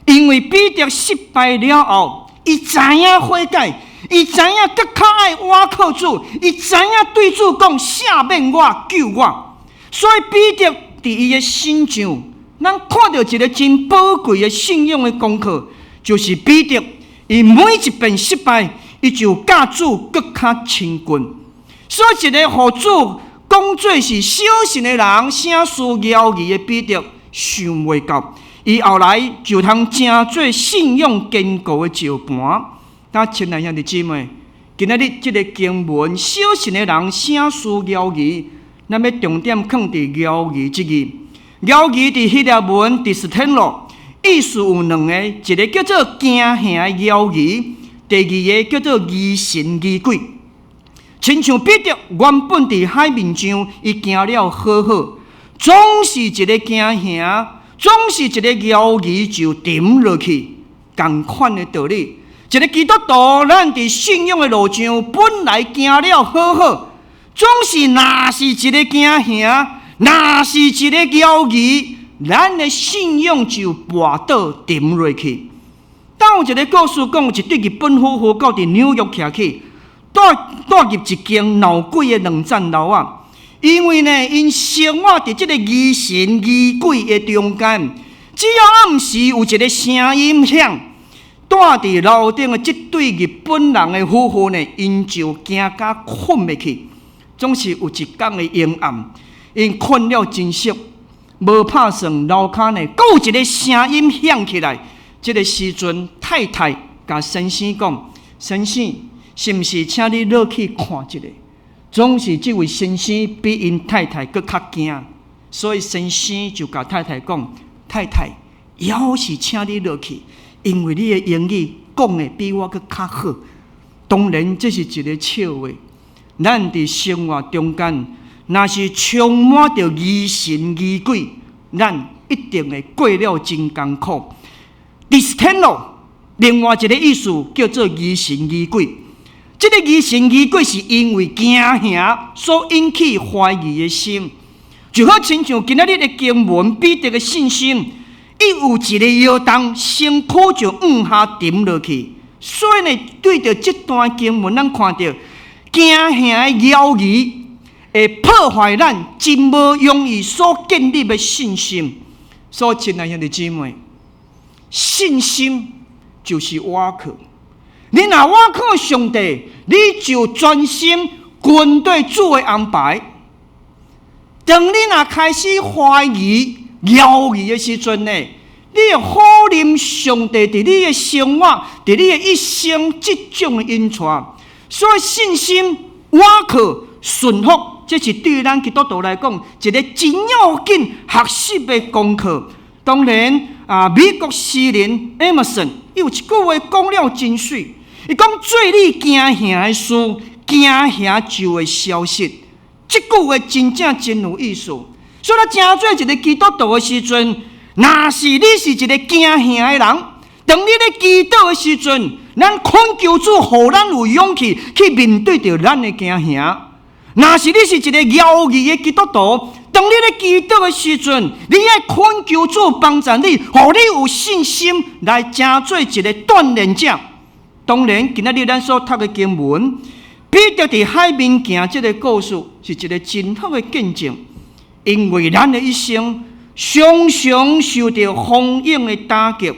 因為彼得失敗了後，伊知影悔改，伊知影閣較愛倚靠主，伊知影對主講赦免我、救我。所以彼得佇伊的身上，咱看著一个真寶貴的信仰的功課，就是彼得伊每一遍失敗，伊就佮主閣較親近。所以一个予主講做是小信的人，啥事猶疑的彼得，想袂到，伊後來就通成做信仰堅固的石盤。但親愛兄弟姊妹，今仔日這个經文，小信的人啥事猶疑，咱欲重點放佇猶疑這字。猶疑佇希臘文 δυστενώ，意思有兩个，一个叫做驚嚇的猶疑，第二个叫做疑神疑鬼。親像彼得原本佇海面上，伊行了好好，總是一个驚嚇，總是一个猶疑就沉落去。仝款的道理，一个基督徒，咱佇信仰的路上本來行了好好，總是若是一个驚嚇，若是一个猶疑，咱的信仰就跋倒沉落去。當有一个故事講，一對日本夫婦到佇紐約徛起，蹛蹛入一間鬧鬼的兩層樓仔，因為呢，𪜶生活佇這个疑神疑鬼的中間，只要暗時有一个聲音響，蹛佇樓頂的這對日本人的夫婦呢，𪜶就驚甲睏袂去。總是有一工的陰暗，𪜶睏了真熟，無拍算樓跤呢，閣有一个聲音響起來。這个時陣，太太共先生講：“先生，是毋是請你落去看一下？”總是這位先生比𪜶太太閣較驚，所以先生就共太太講：“太太，猶是請你落去，因為你的英語講的比我閣較好。”當然，這是一个笑話。咱佇生活中間，若是充滿著疑神疑鬼，咱一定會過了真艱苦。δυστενώ，另外一个意思叫做疑神疑鬼。這个疑神疑鬼是因為驚嚇所引起懷疑的心，就好親像今仔日的經文，彼得的信心，伊有一个搖動，身軀就向下沉落去。所以呢，對著這段經文，咱看著驚嚇的猶疑會破壞咱真無容易所建立的信心。所以，親愛兄弟姊妹，信心就是倚靠。你若倚靠上帝，你就專心跟綴主的安排。當你若開始懷疑、猶疑的時陣呢，你會否認上帝佇你的生活、佇你的一生這種的引帶。所以信心、倚靠、順服，這是對咱基督徒來講一个真要緊學習的功課。當然啊，美國詩人 Emerson 伊有一句話講了真媠，伊講做你驚嚇的事，驚嚇就會消失。這句話真正真有意思。所以，咱成做一个基督徒的時陣，若是你是一个驚嚇的人，當你咧祈禱的時陣，咱懇求主，予咱有勇氣去面對著咱的驚嚇。若是你是一个猶疑的基督徒，當你咧祈禱的時陣，你愛懇求主幫助你，予你有信心來成做一个鍛鍊者。當然，今仔日咱所讀的經文，彼得佇海面行這个故事，是一个真好的見證。因為咱的一生常常受著風湧的打擊，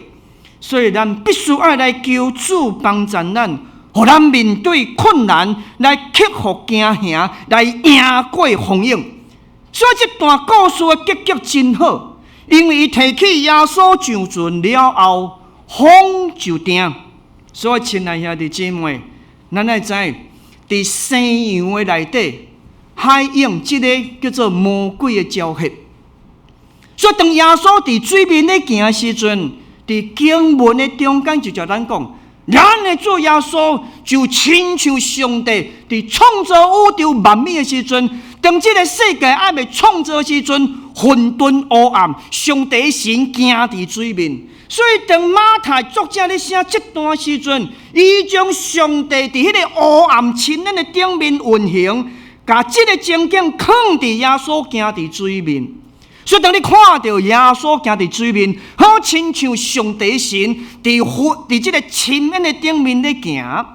所以咱必須愛來求主幫助咱，予咱面對困難來克服驚嚇，來贏過風湧。所以這段故事的結局真好，因為伊提起耶穌上船了後，風就定。所以，親愛兄弟姊妹，咱愛知佇西洋的內底，海湧這个叫做魔鬼的招嚇。所以，當耶穌佇水面咧行的時陣，佇經文的中間就共咱講，咱的主耶穌就親像上帝佇創造宇宙萬物的時陣，當這个世界還未創造的時陣，混沌烏暗，上帝神行佇水面。所以，當馬太作者咧寫這段時陣，伊將上帝佇彼个烏暗深淵的頂面運行，共這个情景囥佇耶穌行佇水面。所以，當你看著耶穌行佇水面，好親像上帝神佇這个深淵的頂面咧行。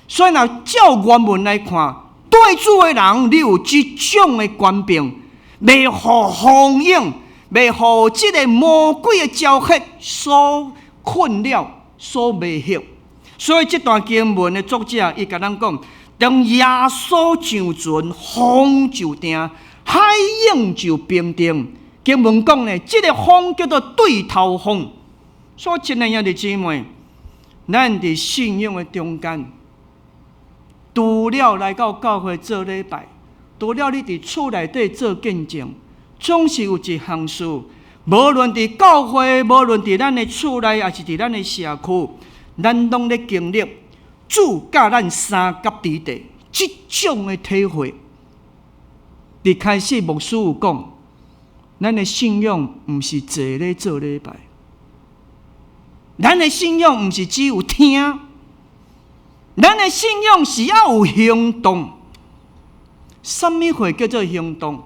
所以，若照原文來看，對主的人，你有這種的權柄，袂予風湧，袂予這个魔鬼的招嚇所困擾、所迷惑。所以，這段經文的作者伊共咱講，當耶穌上船，風就定，海湧就平定。經文講呢，這个風叫做對頭風。所以，親愛兄弟姊妹，咱佇信仰的中間，除了來到教會做禮拜，除了你佇厝內底做見證，總是有一項事，無論佇教會，無論佇咱的厝內，抑是佇咱的社區，咱攏咧經歷主佮咱相佮佇地這種的體會。佇開始牧師有講，咱的信仰毋是坐咧做禮拜，咱的信仰毋是只有聽，咱的信仰是要有行動。啥物貨叫做行動？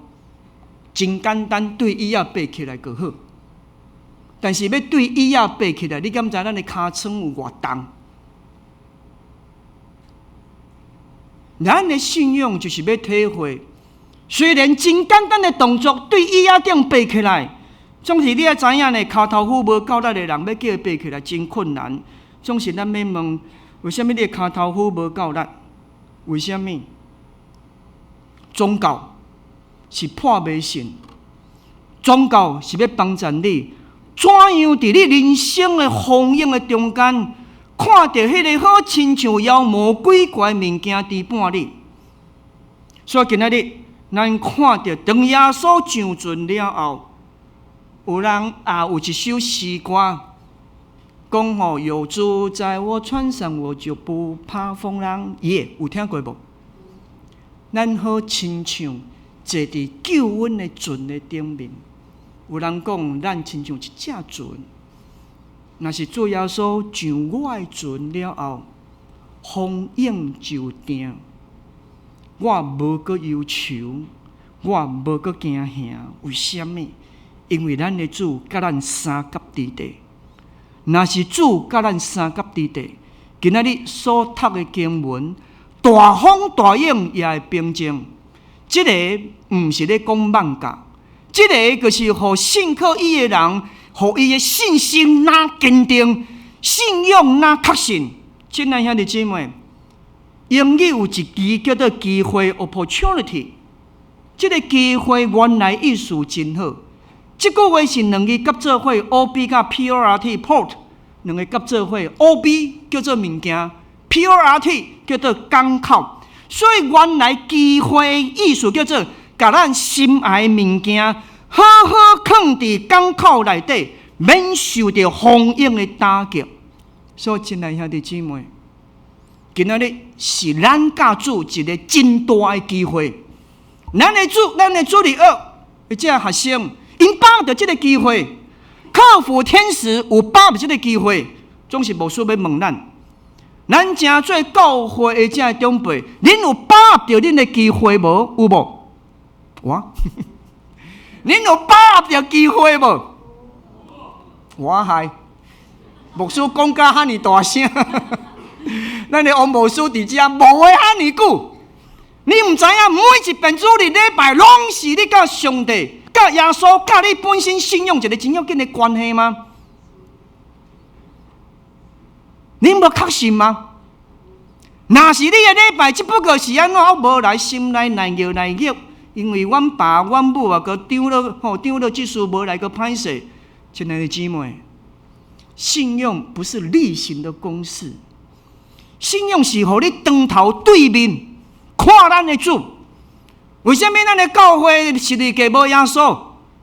真簡單，對椅仔爬起來就好。但是欲對椅仔爬起來，你敢知咱的尻川有偌重？咱的信仰就是欲體會，雖然真簡單的動作，對椅仔頂爬起來，總是你愛知影呢，跤頭趺無夠力的人，欲叫伊爬起來真困難。總是咱欲問，為啥物你的跤頭趺無夠力？為啥物？宗教是破迷信，宗教是欲幫助你，怎樣佇你人生的風湧的中間，看著彼个好親像妖魔鬼怪的物件佇伴你。所以今仔日，咱看著當耶穌上船了後，有人也有一首詩歌，講吼，有主在我船上，我就不怕風浪。耶，有聽過無？咱好親像坐佇救恩的船的頂面，有人講，咱親像一隻船。若是主耶穌上我的船了後，風湧就定，我無閣憂愁，我無閣驚嚇。為啥物？因為咱的主佮咱相佮佇地。若是主佮咱相佮佇地，今仔日所讀的經文，大風大湧也會平靜。這个毋是咧講妄教，這个就是予信靠伊的人，予伊的信心若堅定，信仰若確信。親愛兄弟姊妹，英語有一字叫做機會（opportunity）。這个機會原來意思真好。這句話是兩字合做伙，O B 佮 P O R T port 兩个合做伙，O B 叫做物件，P O R T 叫做港口。所以原來機會意思叫做，共咱心愛的物件好好囥佇港口內底，免受著風湧的打擊。所以，親愛兄弟姊妹，今仔日是咱佮主一个真大的機會。咱的主，咱的主日學的這學生，𪜶把握著這个機會，客服天使有把握這个機會，總是牧師欲問咱。咱誠做教會的這長輩，恁有把握著恁的機會無？有無？我，恁有把握著機會無？我係牧師講甲遐爾大聲，咱的王牧師佇遮無話遐爾久，你毋知影每一遍主日禮拜，攏是你佮上帝佮耶穌佮你本身信仰一个真要緊的關係嗎？你無確信嗎？若是你的禮拜，只不過是按怎，我無來心內難搖難搖，因為阮爸阮母啊，閣長老吼，長老執事無來，閣歹勢。親愛的姊妹，信仰不是例行的公事，信仰是予你當頭對面看咱的主。為啥物咱的教會十字架無耶穌？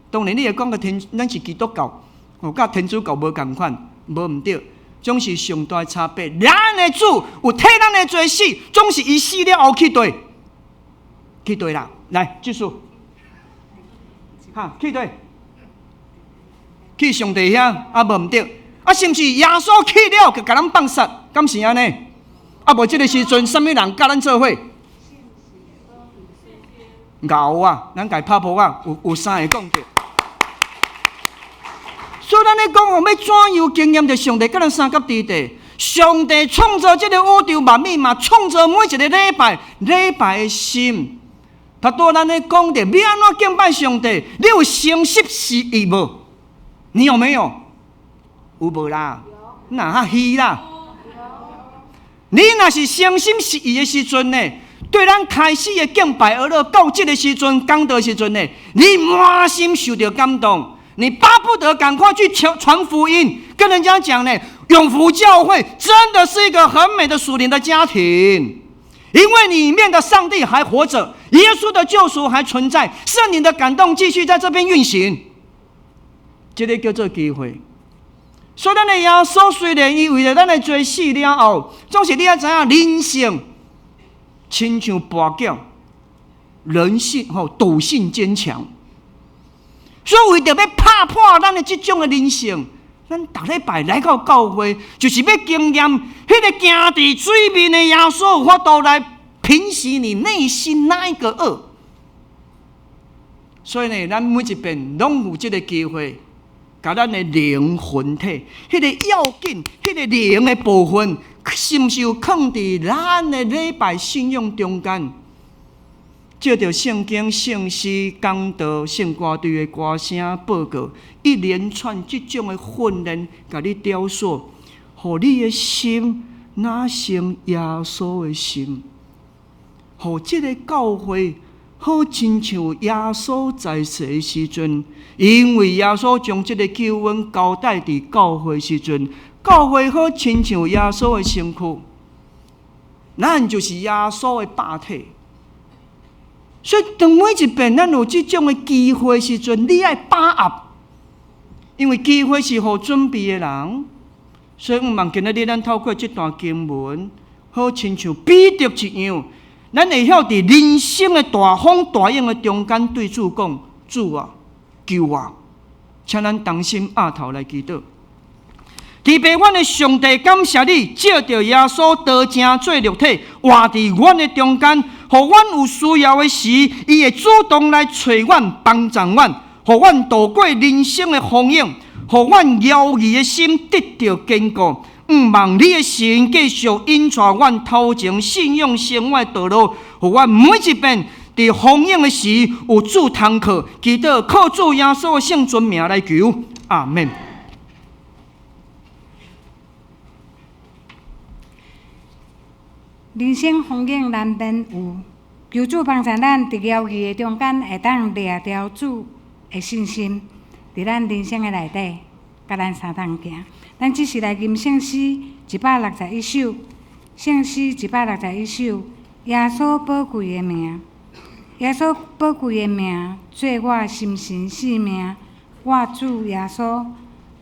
當然你會講個天，咱是基督教，哦，佮天主教無仝款，無毋對。總是上大的差別。咱的主有替咱的罪死，總是伊死了後去佗？去佗啦？來，繼續。哈，去佗？去上帝遐，啊，無毋對。啊，是毋是耶穌去了就共咱放殺？敢是按呢？啊，無這个時陣，啥物人佮咱做伙？𠢕啊，咱共拍噗仔，有三个講著。所以咱咧講吼，欲怎樣經驗著上帝佮咱相佮佇佇？上帝創造這個宇宙萬物嘛，創造每一个禮拜禮拜的心。頭拄咱咧講著，欲按怎敬拜上帝？你有誠實實意無？你有沒有？有無啦？若較虛啦？你若是誠心實意的時陣呢？對咱開始的敬拜學了到這个時陣講道時陣呢，你滿心受著感動。你巴不得趕快去傳傳福音，跟人家講呢，永福教會真的是一個很美的屬靈的家庭，因為裡面的上帝還活着，耶穌的救贖還存在，聖靈的感動繼續在這邊運行。這个叫做機會。所以咱的耶穌雖然伊為著咱的罪死了後，總是你愛知影人性親像跋筊，人性吼賭性堅強。所以為著欲拍破咱的這種的人性，咱逐禮拜來到教會，就是欲經驗彼个行佇水面的耶穌有法度來平息你內心那一個惡。所以呢，咱每一遍攏有這个機會，共咱的靈魂體，彼个要緊，彼个靈的部分，是毋是有囥佇咱的禮拜信仰中間？借著聖經、聖詩、講道、聖歌隊的歌聲、報告，一連串這種的訓練，共你雕塑，予你的心若成耶穌的心，予這个教會好親像耶穌在世的時陣，因為耶穌將這个救恩交代佇教會時陣，教會好親像耶穌的身軀，咱就是耶穌的肉體。所以，當每一遍咱有這種的機會時陣，你愛把握，因為機會是予準備的人。所以，毋望今仔日咱透過這段經文，好親像彼得一樣，咱會曉佇人生的大風大浪的中間，對主講：主啊，救我！請咱同心徼頭來祈禱。慈悲阮的上帝，感謝你藉著耶穌道成做肉體，活佇阮的中間，予阮有需要的時，伊會主動來揣阮、幫助阮，予阮度過人生的風雨，予阮猶豫的心得著堅固。毋望你的神繼續引帶阮頭前信仰生活的道路，予阮每一遍佇風雨的時有主通靠，祈禱靠主耶穌的聖尊名來求，阿們。
人生風景難免有，求主幫助咱佇猶豫的中間，會當掠牢主的信心，佇咱人生的內底，佮咱相仝行。咱這時來吟聖詩161首，聖詩161首，耶穌寶貴的名，耶穌寶貴的名，做我心神性命，我主耶穌，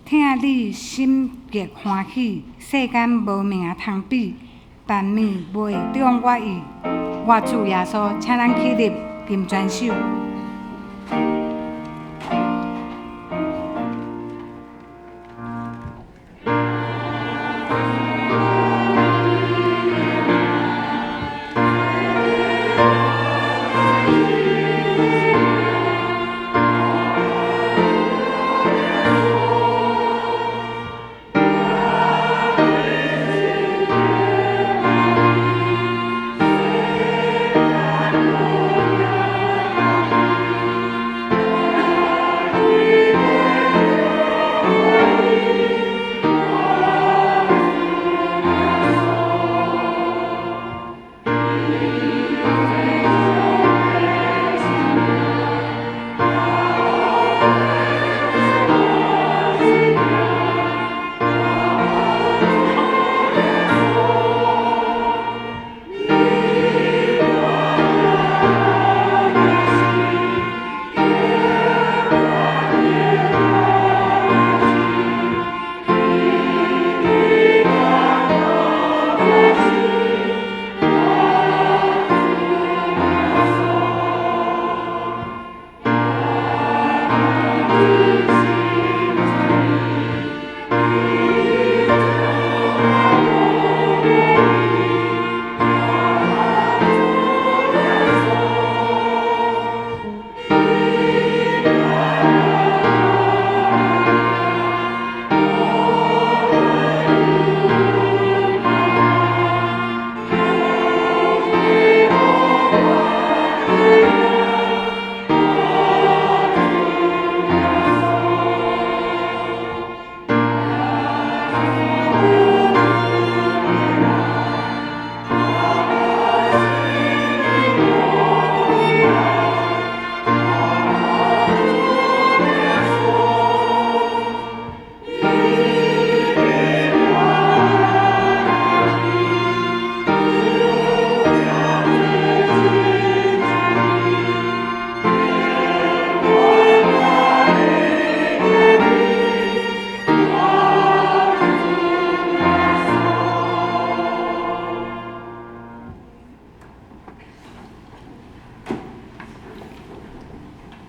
疼你心極歡喜，世間無名通比。萬物袂當我意，我主耶穌，請咱起立，吟全首。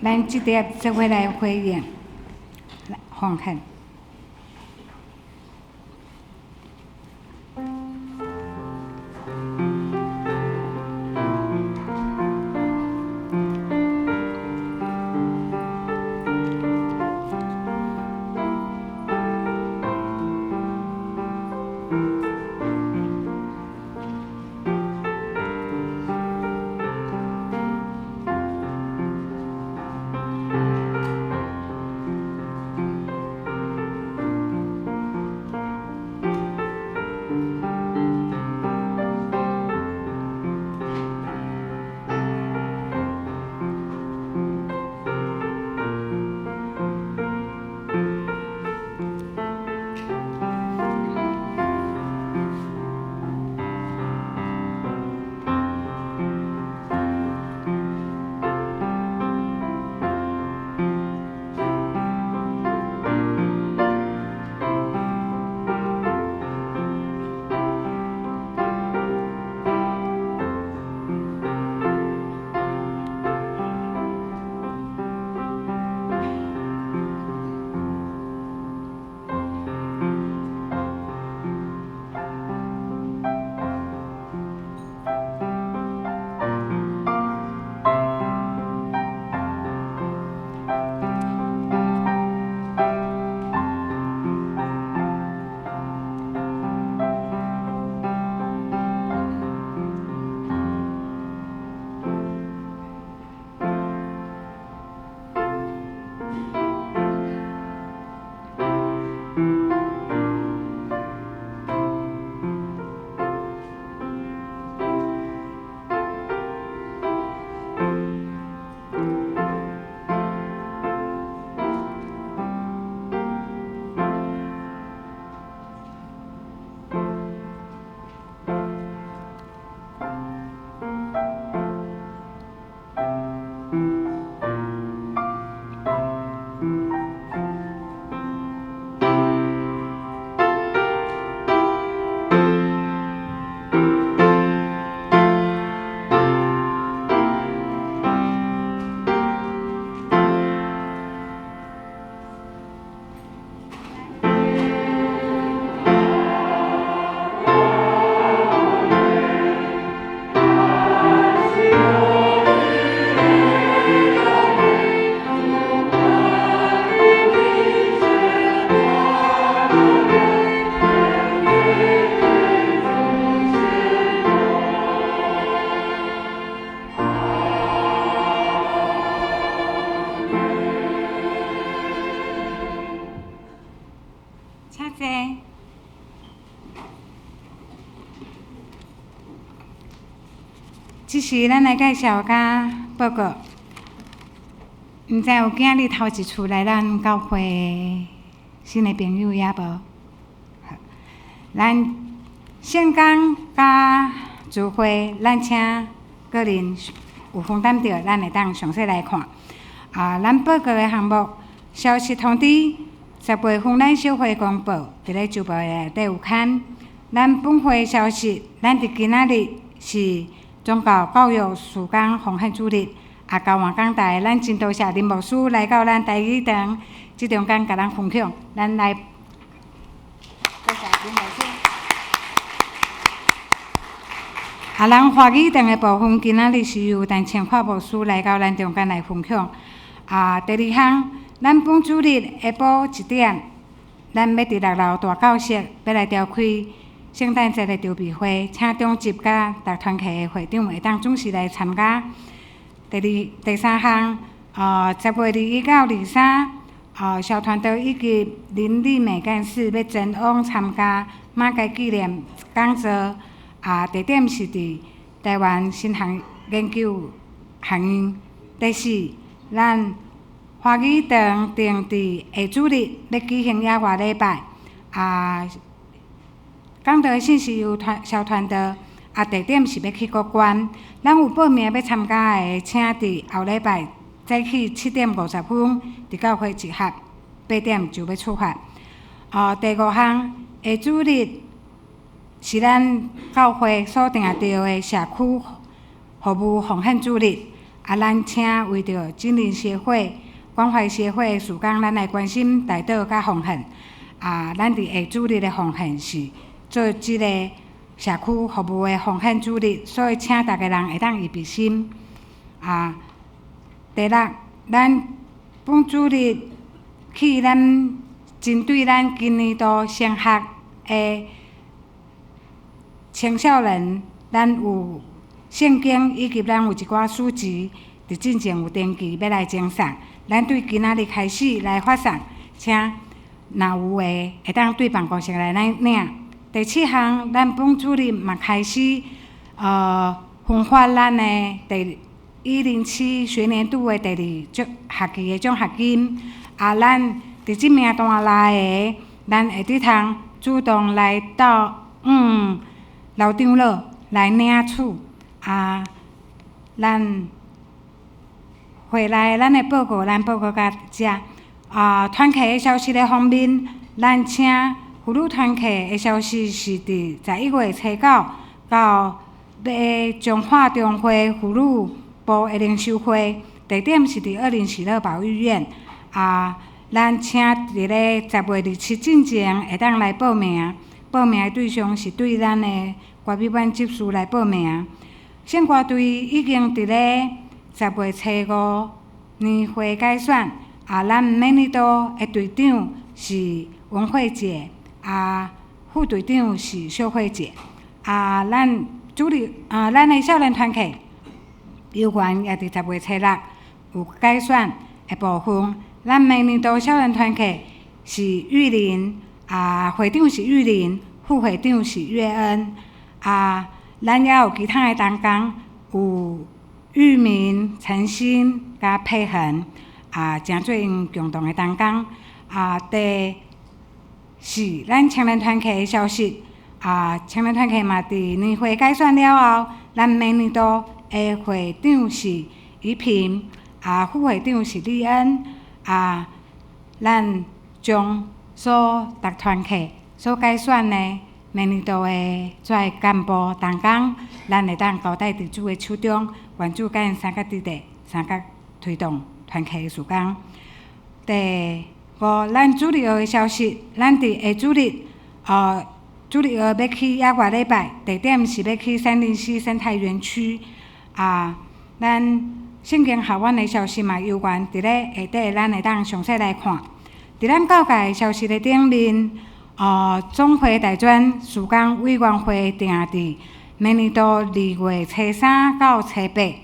咱這碟做伙來回應，奉獻。這是咱來介紹佮報告，毋知有今日頭一次來咱教會新的朋友猶無？咱聖工佮聚會，咱請個人有負擔著，咱會當詳細來看。啊，咱報告的項目，消息通知，10月份咱小會公報，佇咧週報內底有刊。咱本會消息，咱佇今仔日是宗教教育事工奉獻主日，啊，交換講台，咱真多謝林牧師來到咱台語堂，這中間共咱分享，咱來多謝林牧師。啊，咱華語堂的部分，今仔日是由陳清發牧師來到咱中間來分享。啊，第二項，咱本主日下晡1點，咱欲佇6樓大教室，欲來召開聖誕節的籌備會，請長執佮逐團契的會長會當準時來參加。第二、第三項，10月21到23，小團隊以及林麗美幹事欲前往參加馬偕紀念講座，啊，地點是佇台灣神學研究學院。第四，咱華語堂定佇下主日欲舉行野外禮拜，啊。講道的信息由團小團隊，啊，地點是欲去國關。咱有報名欲參加的，請佇後禮拜早起7點50分佇教會集合，8點就欲出發。第五項，下主日是咱教會所定著的社區服務奉獻主日，啊，咱請為著菁靈協會、關懷協會的事工，咱來關心代禱佮奉獻。啊，咱佇下主日的奉獻是做這个社區服務的奉獻主日，所以請逐家人會當預備心。啊，第六，咱本主日去咱針對咱今年度升學的青少年，咱有聖經以及咱有一寡書籍，佇進前有登記欲來贈送。咱對今仔日開始來發送，請若有的會當對辦公室來領。第七項，咱本主日嘛開始分發咱的第107學年度的第二獎學期的獎學金。啊，咱佇這名單內的，咱會得通主動來到老長老來領取。啊，咱會內咱的報告，咱報告到遮。啊，團契的消息的方面，咱請婦女團契的消息是佇11月初9到欲彰化中會婦女部的靈修會，地點是佇二林喜樂保育院。啊，咱請佇咧10月27進前會當來報名，報名的對象是對咱的郭美婉執事來報名。聖歌隊已經佇咧10月初5年會改選，啊，咱明年度的隊長是文慧姐，啊，副隊長是秀慧姐。啊，咱主力啊，咱的少年團契猶原也佇10月初6有改選的部分。咱明年度少年團契是玉林，啊，會長是玉林，副會長是月恩，啊，咱猶有其他的同工，有玉明、陳鑫佮佩恆，啊，誠做𪜶共同的同工。啊，第四，咱青年團契的消息，啊，青年團契嘛佇年會改選了後，咱明年度的會長是怡平，啊，副會長是李恩，啊，咱將所逐團契所改選的明年度的遮幹部同工，咱會當交代佇主的手中，願主佮𪜶相佮佇咧，相佮推動團契的事工。第五，咱主日學的消息，咱佇下主日，主日學欲去野外禮拜，地點是欲去杉林溪生態園區。啊，咱聖經學院的消息嘛，猶原佇咧下底，咱會當詳細來看。佇咱教界的消息的頂面，總會大專事工委員會定佇明年度2月初3到初8，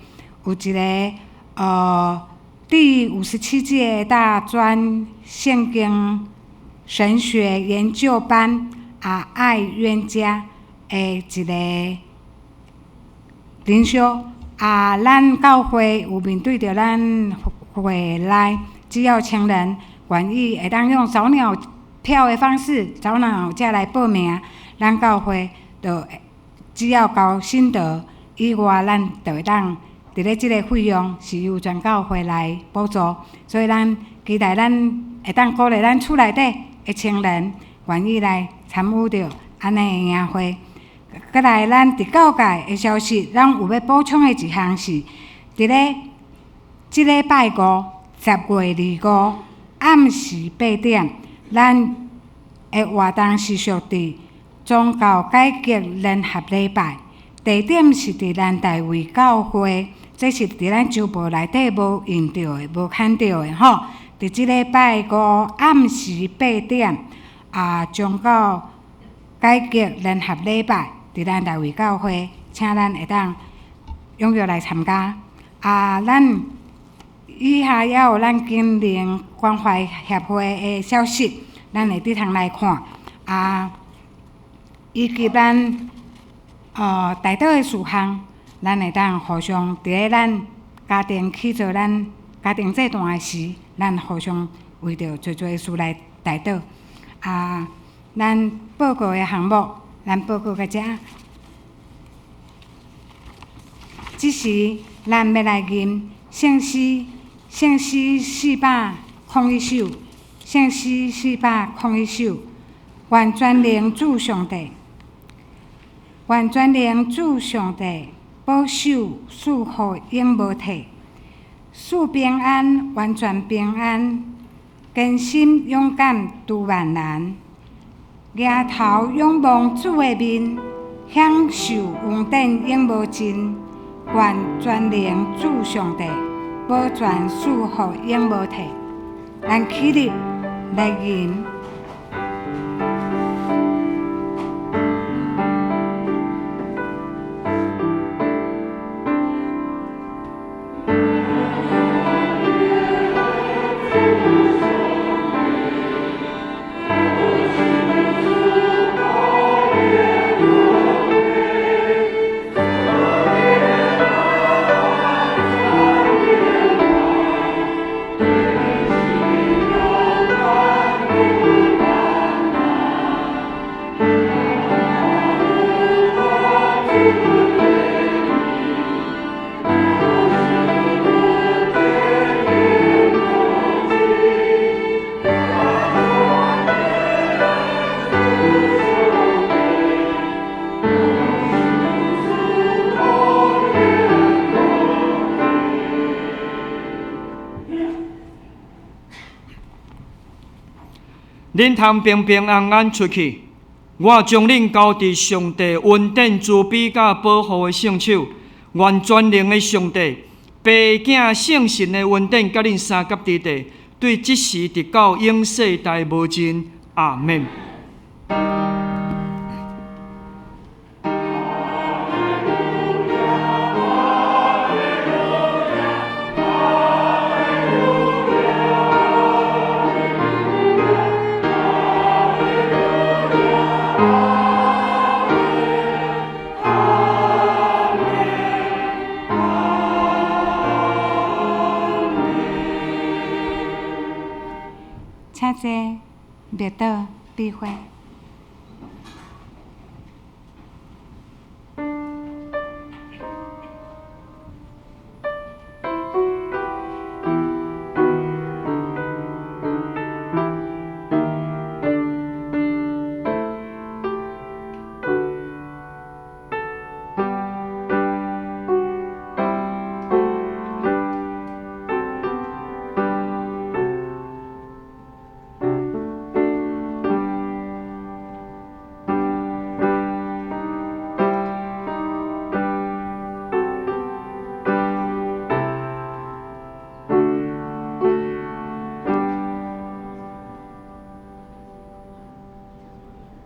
有一个第57屆大專聖經神學研究班啊，愛冤家的一个靈修啊，咱教會有面對著咱會內，只要青年願意會當用早鳥票的方式，早鳥價來報名，咱教會就只要交信德以外，咱就會當佇咧這个費用是由全教會來補助，所以咱期待咱會當鼓勵咱厝內底的青年願意來參與著按呢的營會。閣來，咱佇教界的消息，咱有欲補充的一項是，佇咧這禮拜五10月25暗時8點，咱的活動是屬佇宗教改革聯合禮拜，地點是佇南大衛教會，這是佇咱週報內底無印著的、無看著的吼。佇這禮拜五暗時8點，啊，宗教改革聯合禮拜，佇咱大衛教會，請咱會當踴躍來參加。啊，咱以下猶有咱金靈關懷協會的消息，咱會佇通來看。啊，以及咱代禱的事項，咱會當互相佇咧咱家庭去做咱家庭祭壇的時，咱互相為著濟濟事來代禱。啊，咱報告的項目，咱報告到遮。這時，咱欲來吟聖詩，聖詩401首，聖詩401首，願全能主上帝，願全能主上帝保守賜福永無退。赐平安，完全平安，坚心勇敢除万难，举头仰望主的面，享受恩典永无尽，愿全能主上帝保全赐福永无退。咱起立来吟。
恁通平平安安出去，我將恁交佇上帝恩典慈悲佮保護的聖手。願全能的上帝、父子聖神的恩典佮恁相佮佇地，對這時直到永世代無盡。阿們。
請坐，默禱，閉會。